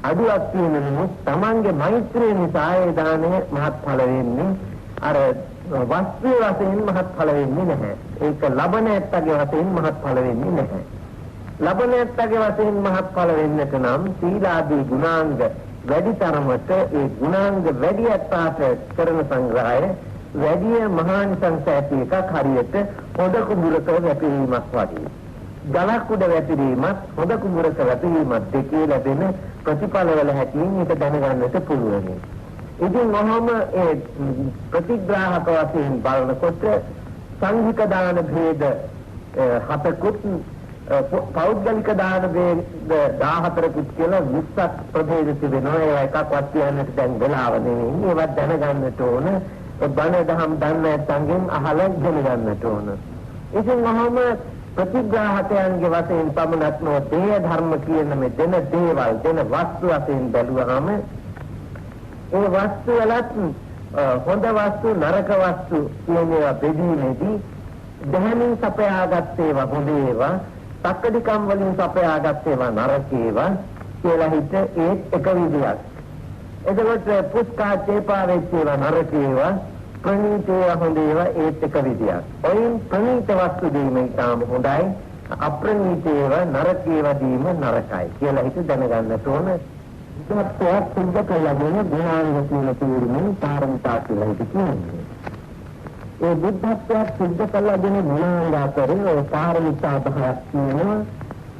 අඩුවක් තියෙන නමුත් තමන්ගේ මෛත්‍රිය නිසා ඒ දානය මහත්ඵල වෙන්නේ අර වස්තුවේ වශයෙන් මහත්ඵල වෙන්නේ නැහැ. ඒක ලබන ඇත්තගේ වශයෙන් මහත්ඵල වෙන්නේ නැහැ. ලබන ඇත්තගේ වශයෙන් මහත්ඵල වෙන්නට නම් සීලාදී ගුණාංග වැඩි තරමට ඒ ගුණාංග වැඩි ඇත්තාට කරන සංග්‍රහය වැඩි මහානිසංස ඇති එකක්. හරියට හොඳ කුඹුරක වැපිරීමක් වගේ. ගලක් උඩ වැපිරීමත් හොඳ කුඹුරක වැපිරීමත් දෙකේ ලැබෙන ප්‍රතිඵලවල හැටියෙන් ඒක දැනගන්නට පුළුවන්. ඉතින් ඔහොම ඒ ප්‍රතිග්‍රාහක වශයෙන් බලනකොට සංඝික දාන භේද හතකුත් පෞද්ගලික දාන භේද 14කුත් කියලා 20ක් ප්‍රභේද තිබෙනවා. ඒවා එකක්වත් කියන්නට දැන් වෙලාව නෙවෙයි. ඒවත් දැනගන්නට ඕන. බණ දහම් දන්නේ නැත්නම්ගෙන් අහලා ඉගෙන ගන්නට ඕන. ඉතින් ඔහොම ප්‍රතිග්‍රාහකයන්ගේ වශයෙන් පමණක් නොව දේහ ධර්ම කියන මේ දෙන දේවල්, දෙන වස්තු වශයෙන් බැලුවහම ඒ වස්තු වලත් හොඳ වස්තු, නරක වස්තු කියන ඒවා බෙදීමේදී දැහැමින් සපයාගත් ඒවා හොඳ ඒවා, තක්කඩිකම් වලින් සපයාගත් ඒවා නරක ඒවා කියලා හිත ඒත් එක විදියක්. එතකොට පුස්කා චේපා වෙච්ච ඒවා නරක ඒවා, ප්‍රණීත ඒවා හොඳ ඒවා ඒත් එක විදියක්. ඔයින් ප්‍රණීත වස්තු දීම ඉතාම හොඳයි, අප්‍රණීත ඒවා නරක ඒවා දීම නරකයි කියලා හිත දැනගන්නට ඕන. බුද්ධත්වයක් සිද්ධ කළා කියන ගුණාංග කියන තේරුමින් පාරමිතා කියලා හිත කියන්නේ. ඒ බුද්ධත්වයක් සිද්ධ කළා කියන ගුණාංග අතරේ ඔය පාරමිතා 10ක් තියෙනවා.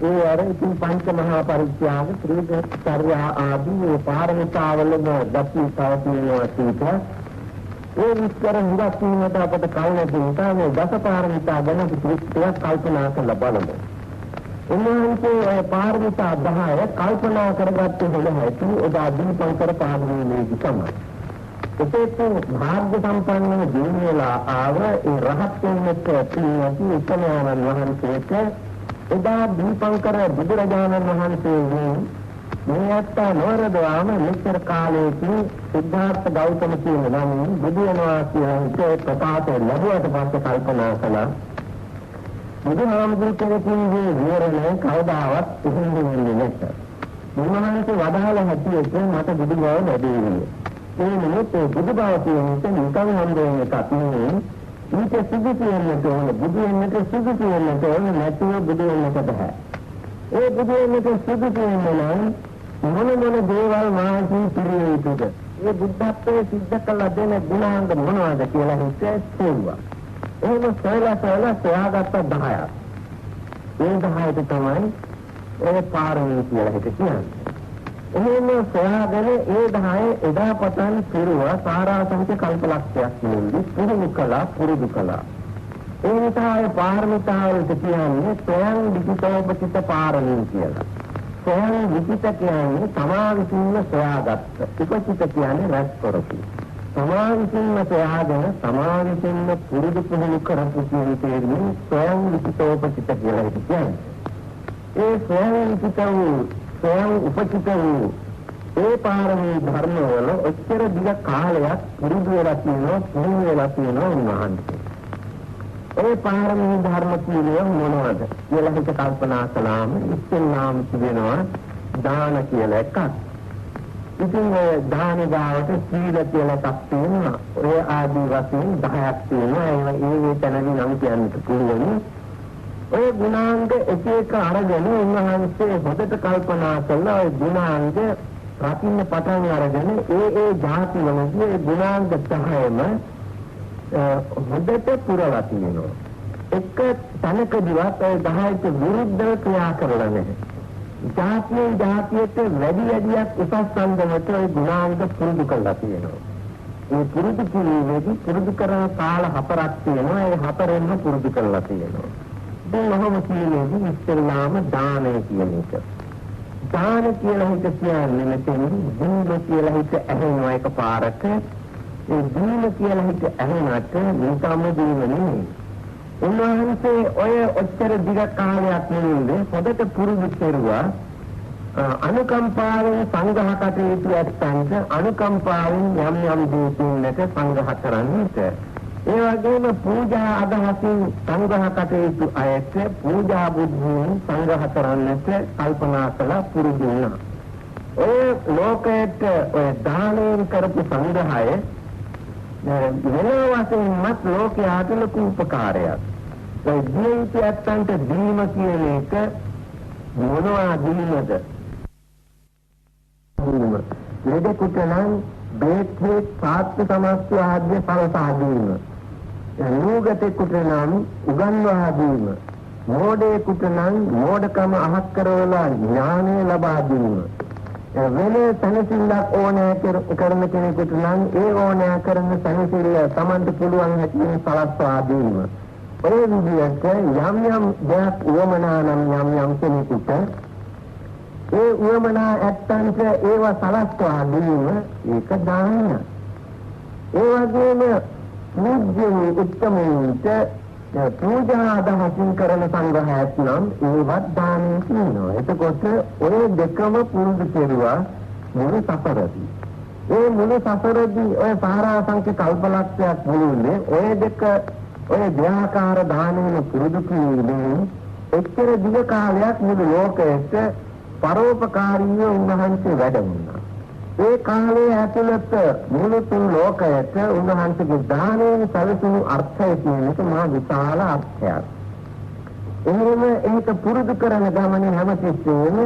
ඒ අර ඉතින් පංච මහා පරිත්‍යාග, ත්‍රිවිධ ආදී මේ පාරමිතාවලම දැකී පවතිනවා ඒක. ඒ විස්තර හුඟක් වීමට අපට කල් නැති නිසා මේ දස පාරමිතා ගැන අපි ටිකක් කල්පනා කරලා බලමු. උන්වහන්සේ ඔය පාරමිතා 10 කල්පනා කරගත්තේ හොඳ හැටි එදා දීපංකර පාරමීයේදී තමයි. එතෙත් භාග්‍ය සම්පන්නව දිනු වෙලා ආව ඒ රහත් වෙන්නට පින්වත්නි උත්තමයන් වහන්සේට එදා දීපංකර බුදුරජාණන් වහන්සේගෙන් මේ අත්තා නොරදවාම මෙච්චර කාලයකින් සිද්ධාර්ථ ගෞතම කියන නමින් බුදු වෙනවා කියන එක ප්‍රකාශ ලැබුවට පස්සේ කල්පනා කළා බුදුහාමුදුරු කෙනෙකුගේ විවරණය කවදාවත් පුහුණු වෙන්නේ නැත. බුදුහාමුදුරු වදාළ හැටියට මට බුදු බව ලැබෙන්නේ. ඒ නිමිත්තේ බුදු බව කියන එක නිකන් හම්බ වෙන එකක් නෙවෙයි. ඊට සුදුසු වෙන්නට ඕන, බුදු වෙන්නට සුදුසු වෙන්නට ඕන, නැතුව බුදු වෙන්නට බෑ. ඒ බුදු වෙන්නට සුදුසු වෙන්න නම් මොන මොන දේවල් මානසික පිළිවෙල යුතුද? ඒ බුද්ධත්වයේ සිද්ධ කළ දෙන ගුණාංග මොනවද කියලා හිතේ සෙව්වා. එහෙම සොයලා සොයලා සොයාගත්ත 10ක්. ඒ 10ට තමයි ඒ පාරමී කියලා හිත කියන්නේ. එහෙම සොයාගෙන ඒ 10 එදා පටන් පිරුවා සාරාංශික කල්පලක්ෂයක් නෙවෙයි පුරුදු කළා පුරුදු කළා. ඒ නිසා ඒ පාරමිතාවලට කියන්නේ ස්වයං විචිතෝපචිත පාරමී කියලා. ස්වයං විචිත කියන්නේ තමා විසින්ම සොයාගත්ත. උපචිත කියන්නේ රැස් කරපු. තමා විසින්ම සොයාගෙන තමා විසින්ම පුරුදු පුහුණු කරපු කියන තේරුමින් ස්වයං විචිතෝපචිත කියලා කියන්නේ. ඒ ස්වයං විචිත වූ ස්වයං උපචිත වූ ඒ පාරමී ධර්මවල ඔච්චර දිග කාලයක් පුරුදු වෙලා තියෙනවා පුහුණු වෙලා තියෙනවා උන්වහන්සේ. ඒ පාරමී ධර්ම කියන්නේ මොනවද කියලා හිත කල්පනා කළාම ඉස්සෙල්ලාම තිබෙනවා දාන කියලා එකක්. ඉතින් ඔය දාන ගාවට සීල කියලා එකක් තියෙනවා. ඔය ආදී වශයෙන් 10ක් තියෙනවා. ඒවා ඒ ඒ තැනදී නම් කියන්නට පුළුවන්. ඔය ගුණාංග එක එක අරගෙන උන්වහන්සේ හොඳට කල්පනා කළා. ඔය ගුණාංග රකින්න පටන් අරගෙන ඒ ඒ ජාති වලදී ඒ ගුණාංග 10ම හොඳට පුරලා තියෙනවා. එක තැනකදීවත් ඔය 10ට විරුද්ධව ක්‍රියා කරලා නැහැ. ජාතියෙන් ජාතියට වැඩි වැඩියක් උසස් අන්දමට ওই ගුණාංග පුරුදු කරලා තියෙනවා. ඒ පුරුදු කිරීමේදී පුරුදු කරන කාල හතරක් තියෙනවා. ඒ හතරෙන්ම පුරුදු කරලා තියෙනවා. දැන් ඔහොම කියනේදී ඉස්සෙල්ලාම දානය කියන එක. දාන කියලා හිත කියන්නේ මෙතන දීම කියලා හිත ඇහෙනවා එකපාරට. ඒ දීම කියලා හිත ඇහෙනට නිකම්ම දීම නෙමෙයි. උන්වහන්සේ ඔය ඔච්චර දිග කාලයක් නෙවෙයි හොඳට පුරුදු කෙරුවා. අනුකම්පාවෙන් සංග්‍රහ කටයුතු ඇත්තන්ට අනුකම්පාවෙන් යම් යම් දේ දුන්නට සංග්‍රහ කරන්නට, ඒ වගේම පූජා අදහසින් සංග්‍රහ කටයුතු අයට පූජා බුද්ධියෙන් සංග්‍රහ කරන්නට කල්පනා කළා, පුරුදු වුණා. ඔය ලෝකයට ඔය දානයෙන් කරපු සංග්‍රහය වෙන වශයෙන්මත් ලෝකයාට ලොකු උපකාරයක්. ඔය දිය යුතු ඇත්තන්ට දීම කියන එක මොනවා දීමද? ලෙඩෙකුට නම් බේත් හේත් සාත්‍ය සමස්ත ආද්‍ය සලසා දීම, නූගතෙකුට නම් උගන්වා දීම, මෝඩයෙකුට නම් මෝඩකම අහක් කරවලා ඥානය ලබා දීම, වෙන සැනසෙල්ලක් ඕනෑ කරන කෙනෙකුට නම් ඒ ඕනෑ කරන සැනසෙල්ල තමන්ට පුළුවන් හැටියෙන් සලස්වා දීම. ඔය විදිහට යම් යම් දෙයක් උවමනා නම් යම් යම් කෙනෙකුට ඒ උවමනා ඇත්තන්ට ඒවා සලස්වා දීම ඒක දානය. ඒ වගේම පූජ්‍ය උත්තමයින්ට පූජා අදහසින් කරන සංග්‍රහයක් නම් ඒවත් දානය කියනවා. එතකොට ඔය දෙකම පුරුදු කෙරුවා මුළු සසරදී. ඒ මුළු සසරදී ඔය සාරාංශක කල්පලක්ෂයක් මුළුල්ලේ ඔය දෙක ඔය දෙආකාර දානයෙන් පුරුදු කිරීමෙන් එච්චර දිග කාලයක් මුළු ලෝකයට පරෝපකාරීව උන්වහන්සේ වැඩ වුණා. ඒ කාලයේ ඇතුළත මුළු තුන් ලෝකයට උන්වහන්සේගේ දානයෙන් සැලසුණු අර්ථය කියන එක මහා විශාල අර්ථයක්. එහෙම ඒක පුරුදු කරන ගමනේ හැමතිස්සෙම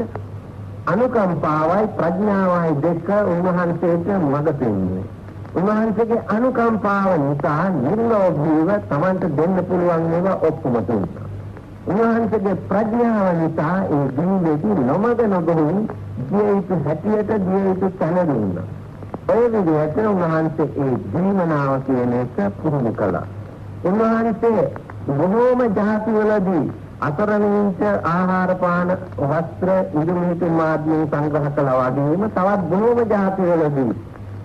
අනුකම්පාවයි ප්‍රඥාවයි දෙක උන්වහන්සේට මඟ පෙන්වුවේ. උන්වහන්සේගේ අනුකම්පාව නිසා නිර්ලෝභීව තමන්ට දෙන්න පුළුවන් ඒවා ඔක්කොම දුන්නා. උන්වහන්සේගේ ප්‍රඥාව නිසා ඒ දීමේදී නොමග නොගොහින් දිය යුතු හැටියට දිය යුතු තැන දුන්නා. ඔය විදිහට උන්වහන්සේ ඒ දීමනාව කියන එක පුහුණු කළා. උන්වහන්සේ බොහෝම ජාතිවලදී අසරණයින්ට ආහාර පාන වස්ත්‍ර ඉදුම් හිටුම් ආදීන් සංග්‍රහ කළා වගේම තවත් බොහෝම ජාතිවලදී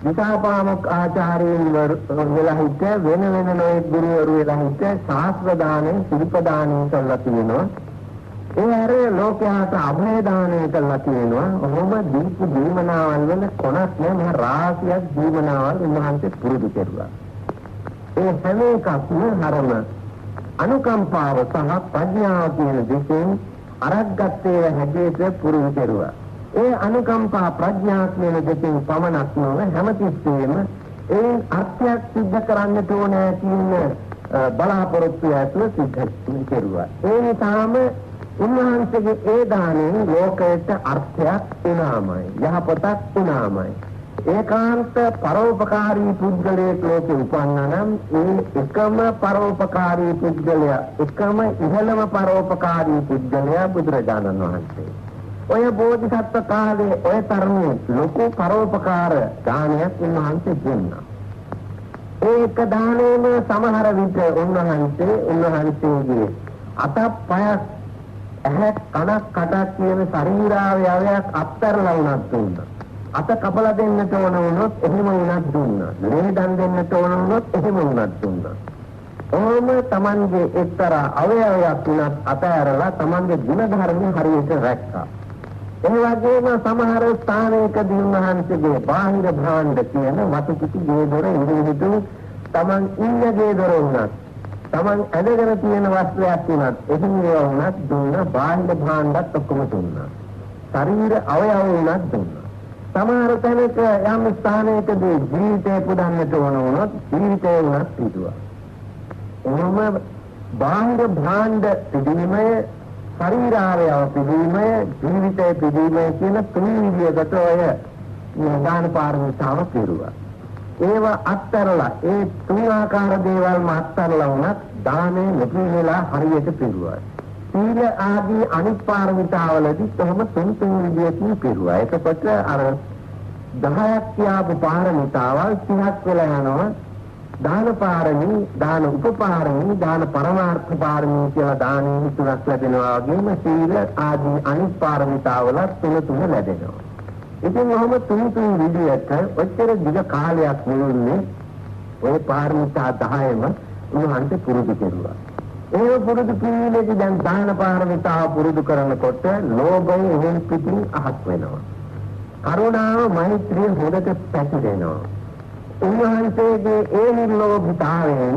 විසාපාමොක් ආචාර්යයන් වෙලා හිට වෙන වෙන නොයෙක් ගුරුවරු වෙලා හිට ශාස්ත්‍ර දානය ශිල්ප දානය කරලා තියෙනවා. ඒ හැර ලෝකයාට අභය දානය කරලා තියෙනවා. ඔහොම දීපු දීමනාවල් වල කොනක් නෑ, මහා රාශියක් දීමනාවල් උන්වහන්සේ පුරුදු කෙරුවා. ඒ හැම එකක්ම හරම අනුකම්පාව සහ ප්‍රඥාව කියන දෙකෙන් අරක් ගත්තේ හැටියට පුරුදු කෙරුවා. ඒ අනුකම්පා ප්‍රඥා කියන දෙකෙන් පමණක් නොව හැමතිස්සෙම ඒ අර්ථයක් සිද්ධ කරන්නට ඕනෑ කියන බලාපොරොත්තු ඇතුව සිද්ධ කෙරුවා. ඒ නිසාම උන්වහන්සේගේ ඒ දාණයෙන් ලෝකයට අර්ථයක් වුණාමයි, යහපතක් වුණාමයි. ඒකාන්ත පරෝපකාරී පුද්ගලයෙක් ලෝකෙ උපන්නා නම් ඒ එකම පරෝපකාරී පුද්ගලයා, එකම ඉහළම පරෝපකාරී පුද්ගලයා බුදුරජාණන් වහන්සේ. ඔය බෝධිසත්ව කාලේ ඔය තරමේ ලොකු පරෝපකාර දානයක් උන්වහන්සේ දුන්නා. ඒක දානේම සමහර විට උන්වහන්සේ උන්වහන්සේගේ අතක් පයක් ඇහක් කනක් කටක් කියන ශරීරාවයවයක් අත්හැරලා වුණත් දුන්නා. අත කපලා දෙන්නට ඕන වුණොත් එහෙම වුණත් දුන්නා. ලේ දන් දෙන්නට ඕන වුණොත් එහෙම වුණත් දුන්නා. ඔහොම තමන්ගේ එක්තරා අවයවයක් වුණත් අතහැරලා තමන්ගේ ගුණ ධර්ම හරියට රැක්කා. ඒ වගේම සමහර ස්ථානයකදී උන්වහන්සේගේ බාහිර භාණ්ඩ කියන වතු පිටි ගේ දොර ඉදිරියට තමන් ඉන්න ගේ දොර වුණත් තමන් ඇඳගෙන තියෙන වස්ත්‍රයක් වුණත් එහෙම ඒවා වුණත් දුන්නා. බාහිර භාණ්ඩත් ඔක්කොම දුන්නා. ශරීර අවයව වුණත් දුන්නා. සමහර තැනක යම් ස්ථානයකදී ජීවිතය පුදන්නට ඕන වුණොත් ජීවිතය වුණත් පිටුවා. එහෙම බාහිර භාණ්ඩ පිදීමය, ශරීරාවයව පිදීමය, ජීවිතය පිදීමය කියන තුන් විදියකට ඔය දාන පාරමිතාව පිරුවා. ඒවා අත්හැරලා ඒ තුන් ආකාර දේවල්ම අත්හැරලා වුණත් දානේ නැති වෙලා හරියට පිරුවා. සීල ආදී අනිත් පාරමිතාවලදී කොහොම තුන් තුන් විදියකින් පිරුවා. එතකොට අර 10ක් කියාපු පාරමිතාවල් 30ක් වෙලා යනවා. දාන පාරමී, දාන උපපාරමී, දාන පරමාර්ථ පාරමී කියලා දානෙ තුනක් ලැබෙනවා වගේම සීල ආදී අනිත් පාරමිතාවල තුන තුන ලැබෙනවා. ඉතින් ඔහොම තුන් තුන් විදියට ඔච්චර දිග කාලයක් මුළුල්ලේ ඔය පාරමිතා 10ම උන්වහන්සේ පුරුදු කෙරුවා. ඒ පුරුදු කිරීමේදී දැන් දාන පාරමිතාව පුරුදු කරනකොට ලෝභය එහෙන් පිටින් අහක් වෙනවා. කරුණාව මෛත්‍රිය හොඳට පැතිරෙනවා. උන්වහන්සේගේ ඒ නිර්ලෝභතාවයෙන්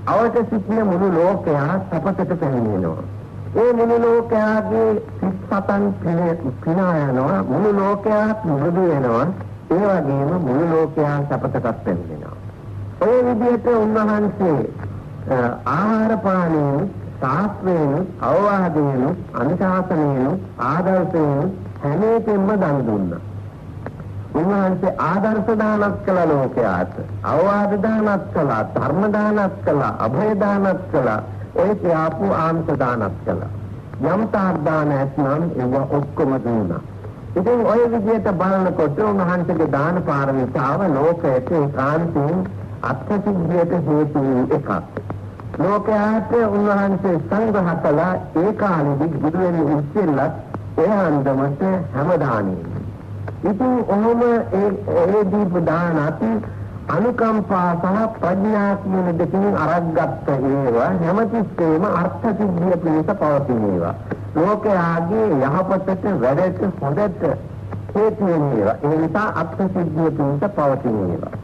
අවට සිටින මුළු ලෝකයා සපතට පැමිණෙනවා. ඒ මුළු ලෝකයාගේ සිත් සතන් පිනා යනවා. මුළු ලෝකයා මෘදු වෙනවා. ඒ වගේම මුළු ලෝකයා සපතටත් පැමිණෙනවා. ඔය විදිහට උන්වහන්සේ ආහාර පානයෙන්, ශාස්ත්‍රයෙන්, අවවාදයෙන්, අනුශාසනයෙන්, ආදර්ශයෙන් හැම එකෙන්ම දන් දුන්නා. උන්වහන්සේ ආදර්ශ දානත් කළා ලෝකයාට, අවවාද දානත් කළා, ධර්ම දානත් කළා, අභය දානත් කළා, ඔය කියාපු ආමිෂ දානත් කළා. යම් තාක් දාන ඇත්නම් ඒවා ඔක්කොම දුන්නා. ඉතින් ඔය විදිහට බලනකොට උන්වහන්සේගේ දාන පාරමිතාව ලෝකයට ඒකාන්තයෙන් අත්සිද්ධියට හේතු වූ එකක්. ලෝකයාට උන්වහන්සේ සංග්‍රහ කළා ඒ කාලෙදි බුදු වෙන ඉස්සෙල්ලත් ඒ අන්දමට හැම දානෙම. ඉතින් ඔහොම ඒ දීප දානත් අනුකම්පා සහ ප්‍රඥා කියන දෙකින් අරගත්ත ඒවා හැමතිස්සෙම අර්ථ සිද්ධිය පිණිස පවතින ඒවා. ලෝකයාගේ යහපතට වැඩට හොඳට හේතු වෙන ඒවා. ඒ නිසා අර්ථ සිද්ධිය පිණිස පවතින ඒවා.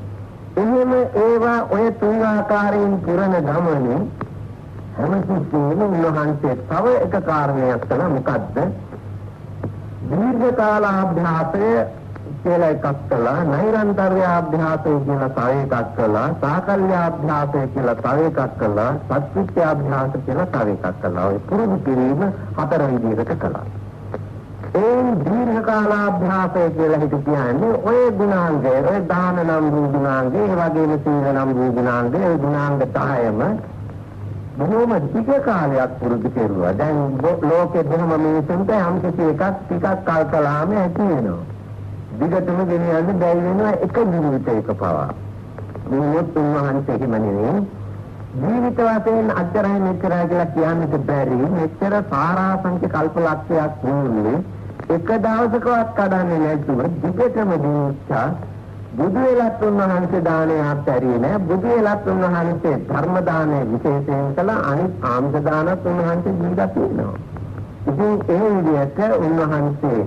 එහෙම ඒවා ඔය තුන් ආකාරයෙන් පුරන ගමනේ හැමතිස්සෙම උන්වහන්සේ තව එක කාරණයක් කළා. මොකද්ද? දීර්ඝ කාලාභ්‍යාසය කියලා එකක් කළා, නෛරන්තර්‍යාභ්‍යාසය කියලා තව එකක් කළා, සාකල්‍යාභ්‍යාසය කියලා තව එකක් කළා, සත්‍විත්‍යාභ්‍යාස කියලා තව එකක් කළා. ඔය පුරුදු කිරීම හතර විදිහකට කළා. ඒ දීර්ඝ කාලාභ්‍යාසය කියලා හිත කියන්නේ ඔය ගුණාංගය, ඔය දාන නම් වූ ගුණාංගය, ඒ වගේම සීල නම් වූ ගුණාංගය, ඔය ගුණාංග 10ම බොහොම දිග කාලයක් පුරුදු කෙරුවා. දැන් ලෝකෙ බොහොම මිනිසුන්ට යම් කිසි එකක් ටිකක් කල් කළාම ඇති වෙනවා. දිගටම ගෙන යන්න බැරි වෙනවා එක ජීවිතයක පවා. නමුත් උන්වහන්සේ එහෙම නෙවෙයි. ජීවිත වශයෙන් අච්චරයි මෙච්චරයි කියලා කියන්නට බැරි මෙච්චර සාරාංශක කල්පලක්ෂයක් වුණේ එක දවසකවත් කඩන්නේ නැතුව දිගටම දීච්ඡා. බුදු වෙලත් උන්වහන්සේ දානය අත්හැරියේ නෑ. බුදු වෙලත් උන්වහන්සේ ධර්ම දානය විශේෂයෙන් කළා. අනිත් ආමිෂ දානත් උන්වහන්සේ දීලා තියෙනවා. ඉතින් ඒ විදිහට උන්වහන්සේ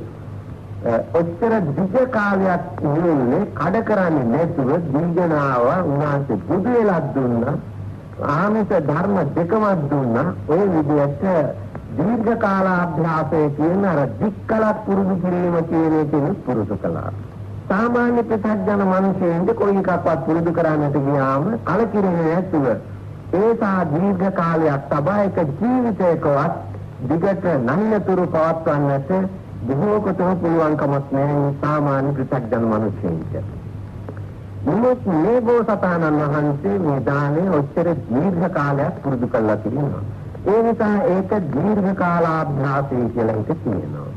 ඔච්චර දිග කාලයක් මුළුල්ලේ කඩ කරන්නේ නැතුව දීගෙන ආවා. උන්වහන්සේ බුදු වෙලත් දුන්නා, ආමිෂ ධර්ම දෙකම දුන්නා. ඔය විදිහට දීර්ඝ කාලාභ්‍යාසය කියන අර දික්කලක් පුරුදු කිරීම කියන එකෙන් පුරුදු කළා. සාමාන්‍ය ප්‍රත්‍යඥ මනුෂ්‍යයන්ට කොයි එකක්වත් පුරුදු කරන්නට ගියාම කලකිරෙන්නේ නැතුව ඒ තා දීර්ඝ කාලයක් තබා එක ජීවිතයකවත් දිගට නැහිනතුරු පවත්වන්නට බොහෝ කොටම පුළුවන්කමක් නැහැ සාමාන්‍ය ප්‍රත්‍යඥ මනුෂ්‍යයන්ට. නමුත් මේ බෝසතාණන් වහන්සේ මේ දානය ඔච්චර දීර්ඝ කාලයක් පුරුදු කරලා තිබුණා. ඒ නිසා ඒක දීර්ඝ කාලාභ්‍යාසය කියලා හිත කියනවා.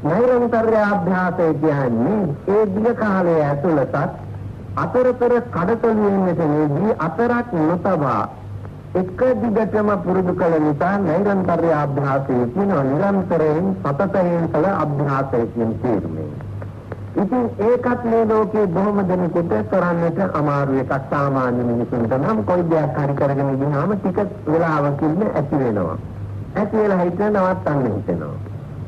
නෛරන්තර්‍යාභ්‍යාසය කියන්නේ ඒ දිග කාලය ඇතුළතත් අතරතර කඩතොළු වෙන්නට නෙවී අතරක් නොතබා එක දිගටම පුරුදු කළ නිසා නෛරන්තර්‍යාභ්‍යාසය කියනවා. නිරන්තරයෙන් සතතයෙන් කළ අභ්‍යාසය කියන තේරුමෙන්. ඉතින් ඒකත් මේ ලෝකේ බොහොම දෙනෙකුට කරන්නට අමාරු එකක්. සාමාන්‍ය මිනිසුන්ට නම් කොයි දෙයක් හරි කරගෙන ගියාම ටික වෙලාවකින් ඇති වෙනවා. ඇති වෙලා හිත නවත්තන්න හිතෙනවා.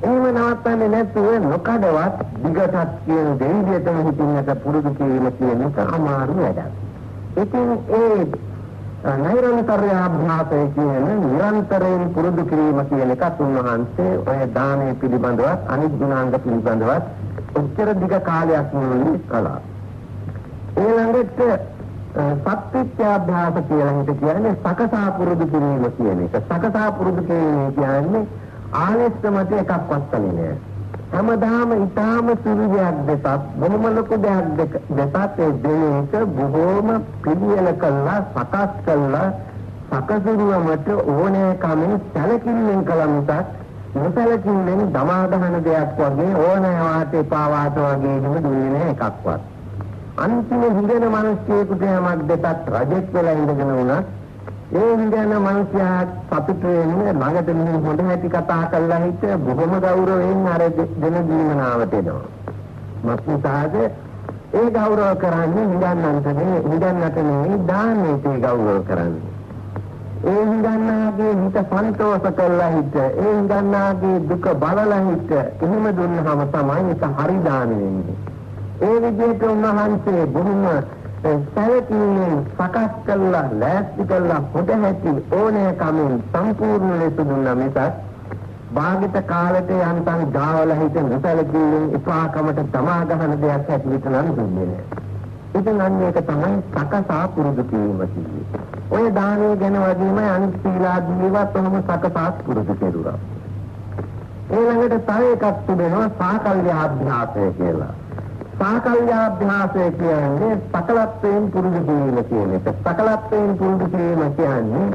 එහෙම නවත්තන්නේ නැතුව නොකඩවත් දිගටත් කියන දෙවියටම හිතින්නට පුරුදු කිරීම කියන එක අමාරු වැඩක්. ඉතින් ඒ නෛරන්තර්‍යාභ්‍යාසය කියන නිරන්තරයෙන් පුරුදු කිරීම කියන එකත් උන්වහන්සේ ඔය දානය පිළිබඳවත් අනිත් ගුණාංග පිළිබඳවත් ඔච්චර දිග කාලයක් මුළුල්ලේ කළා. ඊළඟට සත්‍විත්‍යාභ්‍යාස කියලා හිත කියන්නේ සකසා පුරුදු කිරීම කියන එක. සකසා පුරුදු කිරීම කියන්නේ ආලස්‍ය මත එකක්වත් කළේ නෑ. හැමදාම ඊටාම සුළු දෙයක් දෙසත් බොහොම ලොකු දෙයක් දෙසත් ඒ දෙන එක බොහොම පිළියෙල කළා, සකස් කළා, සකසුරුවමට ඕනෑකමින් සැලකිල්ලෙන් කළ මිසක් නොසැලකිල්ලෙන් දමා ගහන දෙයක් වගේ ඕනෑ වාට එපා වාට වගේ එහෙම දුන්නේ නැහැ එකක්වත්. අන්තිම හිඟන මිනිස්සෙකුට යමක් දෙතත් රජෙක් වෙලා ඉඳගෙන වුණත් ඒ හිඟන මිනිසයා සතුට වෙන්නේ ළඟට මෙහෙම හොඳ හැටි කතා කරලා හිට බොහොම ගෞරවයෙන් අර දෙන දීමනාවට එනවා. මක්නිසාද ඒ ගෞරව කරන්නේ හිඟන්නන්ට නෙවෙයි, හිඟන්නට නෙවෙයි, දානෙට ඒ ගෞරව කරන්නේ. ඒ හිඟන්නාගේ හිත සන්තෝෂ කරලා හිට, ඒ හිඟන්නාගේ දුක බලලා හිට එහෙම දුන්නාම තමයි ඒක හරි දාන වෙන්නේ. ඒ විදිහට උන්වහන්සේ බොහොම සැලකිල්ලෙන් සකස් කළා, ලෑස්ති කළා, හොඳ හැටි ඕනෑකමින් සම්පූර්ණ ලෙස දුන්නා මිසක් භාගිත කාලෙට යන්තම් ගාවලා හිට නොසැලකිල්ලෙන් එපාකමට තමා ගහන දෙයක් හැටියට නම් දුන්නේ නෑ. ඉතින් අන්න ඒක තමයි සකසා පුරුදු කිරීම කියන්නේ. ඔය දානය ගැන වගේම අනිත් සීලාදීවත් ඔහොම සකසා පුරුදු කෙරුවා. ඊළඟට තව එකක් තිබෙනවා සාකල්යාභ්‍යාසය කියලා. සාකල්යාභ්‍යාසය කියන්නේ සකලත්වයෙන් පුරුදු කිරීම කියන එක. සකලත්වයෙන් පුරුදු කිරීම කියන්නේ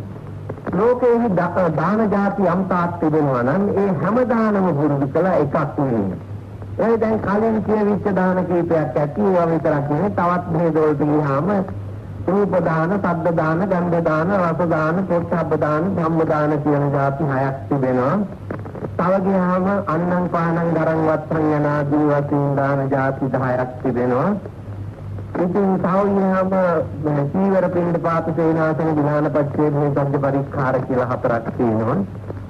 ලෝකයේ දාන ජාති යම් තාක් තිබෙනවා නම් ඒ හැම දානම පුරුදු කළා එකක් නෙවෙයි. ඒ දැන් කලින් කියවිච්ච දාන කීපයක් ඇති ඒවා විතරක් නෙවෙයි, තවත් භේද වලට ගියාම රූප දාන, ශබ්ද දාන, ගන්ධ දාන, රස දාන, පොට්ටබ්බ දාන, ධම්ම දාන කියන ජාති හයක් තිබෙනවා. තව ගියාම අන්නං පානං දරං වත්තං යන ආදී වශයෙන් දාන ජාති 10ක් තිබෙනවා. ඉතින් තව ගියාම චීවර පිණ්ඩ පාත සේනාසන විධාන පච්චේ භේසජ්ජ පරික්ඛාර කියලා හතරක් තියෙනවා.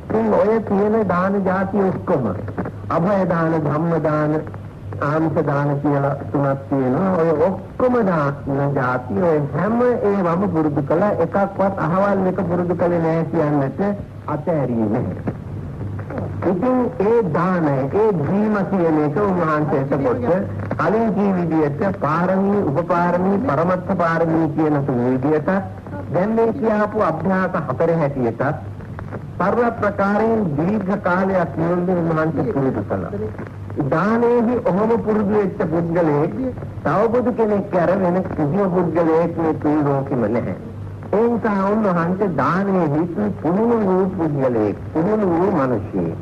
ඉතින් ඔය තියෙන දාන ජාති ඔක්කොම අභය දාන, ධම්ම දාන, ආමිෂ දාන කියලා තුනක් තියෙනවා. ඔය ඔක්කොම දාන ජාති ඔය හැම ඒවම පුරුදු කළා, එකක්වත් අහවල් එක පුරුදු කළේ නෑ කියන්නට අතෑරියේ නැහැ. ඉතින් ඒ දානය, ඒ දීම කියන එක උන්වහන්සේ එතකොට කලින් කී විදිහට පාරමී, උපපාරමී, පරමත්ත පාරමී කියන තුන විදිහට දැන් මේ කියාපු අභ්‍යාස හතර හැටියට සර්ව ප්‍රකාරයෙන් දීර්ඝ කාලයක් මුළුල්ලේ උන්වහන්සේ පුරුදු කළා. දානයේදී ඔහොම පුරුදු වෙච්ච පුද්ගලයෙක් තව බුදු කෙනෙක් අර වෙන කිසිම පුද්ගලයෙක් මේ තුන් ලෝකෙම නැහැ. ඒ නිසා උන්වහන්සේ දානයේදී පුහුණු වූ පුද්ගලයෙක්, පුහුණු වූ මිනිසෙක්.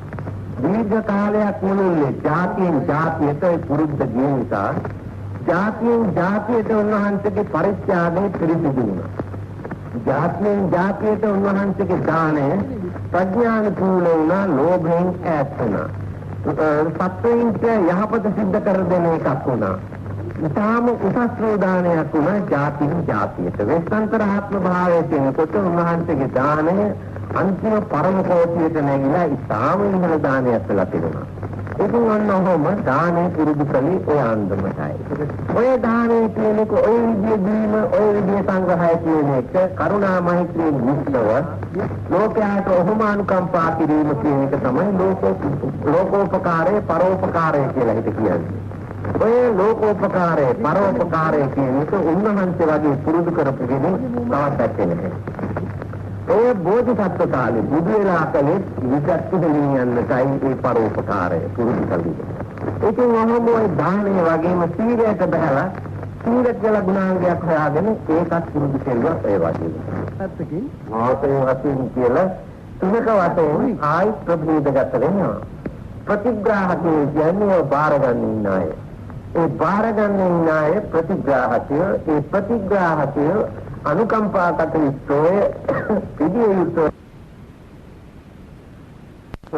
දීර්ඝ කාලයක් මුළුල්ලේ ජාතියෙන් ජාතියට පුරුද්ද ගිය නිසා ජාතියෙන් ජාතියට උන්වහන්සේගේ පරිත්‍යාගය පිරිසිදු වුණා. ජාතියෙන් ජාතියට උන්වහන්සේගේ දානය ප්‍රඥානුකූල වුණා, ලෝභයෙන් ඈත් වුණා. සත්වයින්ට යහපත සිද්ධ කර දෙන එකක් වුණා. ඉතාම උසස් වූ දානයක් වුණා ජාතියෙන් ජාතියට. වෙස්සන්තර ආත්ම භාවයේ තියෙනකොට උන්වහන්සේගේ දානය අන්තිම පරම කෝටියට නැගිලා ඉතාම ඉහළ දානයක් වෙලා තිබුණා. ඉතින් ඔන්න ඔහොම දානය පුරුදු කළේ ඔය අන්දමටයි. ඔය දානය කියන එක, ඔය විදිය දීම, ඔය විදිය සංග්‍රහය කියන එක කරුණා මෛත්‍රියෙන් යුක්තව ලෝකයාට ඔහොම අනුකම්පා කිරීම කියන එක තමයි ලෝකෝපකාරය, පරෝපකාරය කියලා හිත කියන්නේ. ඔය ලෝකෝපකාරය, පරෝපකාරය කියන එක උන්වහන්සේ වගේ පුරුදු කරපු කෙනෙක් තවත් දැක්කේ නැහැ. ඔය බෝධිසත්ව කාලේ බුදු වෙලා කලේ විචක්ක දෙමින් යන්නටයි ඒ පරෝපකාරය පුරුදු කළේ. ඉතින් ඔහොම ඔය දානය වගේම සීලයට බහලා සීල කියලා ගුණාංගයක් හොයාගෙන ඒකත් පුරුදු කෙරුවා ඔය වගේ. පැත්තකින් ආතේ වශයෙන් කියලා තුනක වශයෙන් ආයි ප්‍රභේදගත වෙනවා. ප්‍රතිග්‍රාහකයෝ කියන්නේ ඔය බාර ගන්න ඉන්න අය. ඒ බාර ගන්න ඉන්න අය ප්‍රතිග්‍රාහකයෝ. ඒ ප්‍රතිග්‍රාහකයෝ අනුකම්පා කටයුත්තෝය, පිළිය යුත්තෝ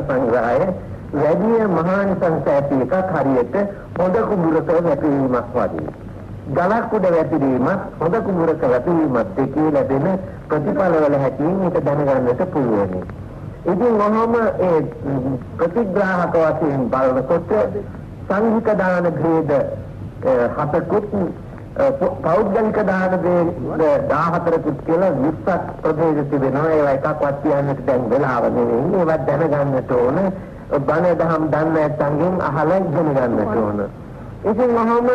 සංග්‍රහය වැඩි මහානිසංස ඇති එකක් හරියට හොඳ කුඹුරක වැපිරීමක් වගේ. ගලක් උඩ වැපිරීමත් හොඳ කුඹුරක වැපිරීමත් දෙකේ ලැබෙන ප්‍රතිඵලවල හැටියෙන් ඒක දැනගන්නට පුළුවන්. ඉතින් ඔහොම ඒ ප්‍රතිග්‍රාහක වශයෙන් බලනකොට සංඝික දාන භේද හතකුත් පෞද්ගලික දාන භේද 14කුත් කියලා 20ක් ප්‍රභේද තිබෙනවා. ඒවා එකක්වත් කියන්නට දැන් වෙලාව නෙවෙයි. ඒවා දැනගන්නට ඕන. බණ දහම් දන්නේ නැත්නම් අහලා ඉගෙන ගන්නට ඕන. ඉතින් ඔහොම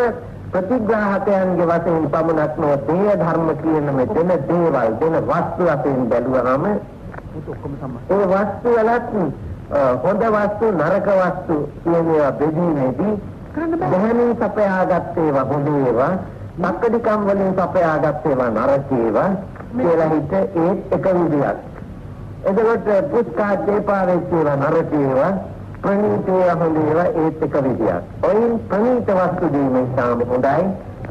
ප්‍රතිග්‍රාහකයන්ගේ වශයෙන් පමණක් නොව දේය ධර්ම කියන මේ දෙන දේවල් දෙන වස්තු වශයෙන් බැලුවහම ඒ වස්තු වලත් හොඳ වස්තු නරක වස්තු කියන ඒවා බෙදීමේදී දැහැමින් සපයාගත් ඒවා හොඳ ඒවා, මක්කඩිකම් වලින් සපයාගත් ඒවා නරක ඒවා. කියලා හිත ඒත් එක විදියක්. එතකොට පුස්කාත් එපා වෙච්ච ඒවා නරක ඒවා, ප්‍රණීත ඒවා හොඳ ඒවා ඒත් එක විදියක්. ඔයින් ප්‍රණීත වස්තු දීම ඉතාම හොඳයි.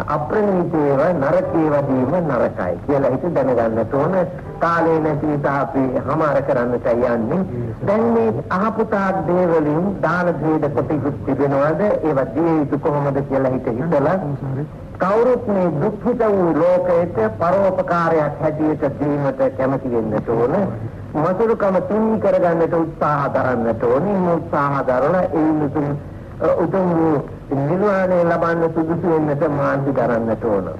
අප්‍රණීත ඒවා නරක ඒවා දීම නරකයි කියලා හිත දැනගන්නට ඕන. කාලේ නැති නිසා අපි හමාර කරන්නට යන්නේ. දැන් මේ අහපු තාක් දේවලින් දාන භේද කොටිකුත් තිබෙනවද? ඒවා දිය යුතු කොහොමද කියලා හිත හිතලා කවුරුත් මේ දුක්ඛිත වූ ලෝකයට පරෝපකාරයක් හැටියට දීමට කැමති වෙන්නට ඕන. මසුරුකම තුනී කරගන්නට උත්සාහ දරන්නට ඕන. මේ උත්සාහ දරලා ඒ උතුම් නිර්වාණය ලබන්න සුදුසු වෙන්නට මාන්ති දරන්නට ඕන.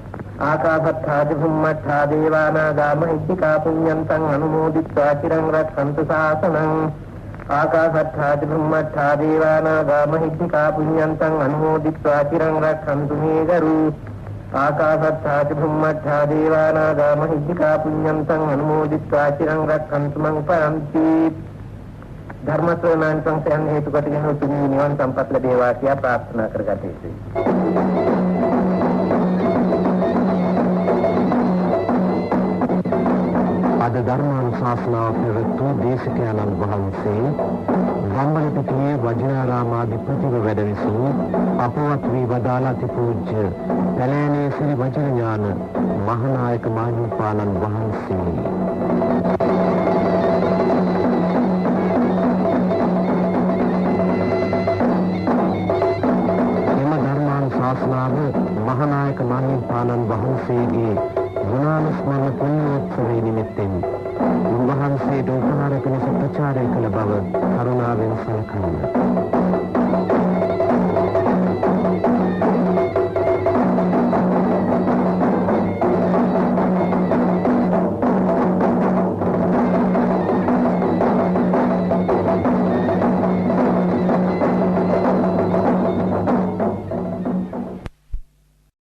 ආකාශත්ථා ච භුම්මත්ථා දේවානාගා මහිද්దికා පුඤ්ඤන්තං අනුමෝදිත්වා චිරං රක්ඛන්තු ශාසනං. ආකාශත්ථා ච භුම්මත්ථා දේවානාගා මහිද්దికා පුඤ්ඤන්තං අනුමෝදිත්වා චිරං රක්ඛන්තු මේගරු. ආකාශත්ථා ච භුම්මත්ථා දේවානාගා මහිද්దికා පුඤ්ඤන්තං අනුමෝදිත්වා චිරං රක්ඛන්තු මං පරන්ති. ධර්ම ශ්‍රවණානිසංසයන් හේතු කොටගෙන උතුම් නිවන් සම්පත් ලැබේවා කියා ප්‍රාර්ථනා කරගත යුතුයි. අද ධර්මානුශාසනාව පැවැත්වූ දේශකයන්න් වහන්සේ බම්බලපිටියේ වජිරාරාමාධිපතිව වැඩ විසූ අපවත් වී වදාළ අතිපූජ්‍ය පැලෑනේ ශ්‍රී වජිරඥාන මහානායක මාහිමිපාණන් වහන්සේ. එම ධර්මානුශාසනාව මහානායක මාහිමිපාණන් වහන්සේගේ ගුණානුස්මරණ පුණ්‍යෝත්සවයේ නිමිත්තෙන් උන්වහන්සේට උපහාර පිණිස ප්‍රචාරය කළ බව කරුණාවෙන් සලකන්න.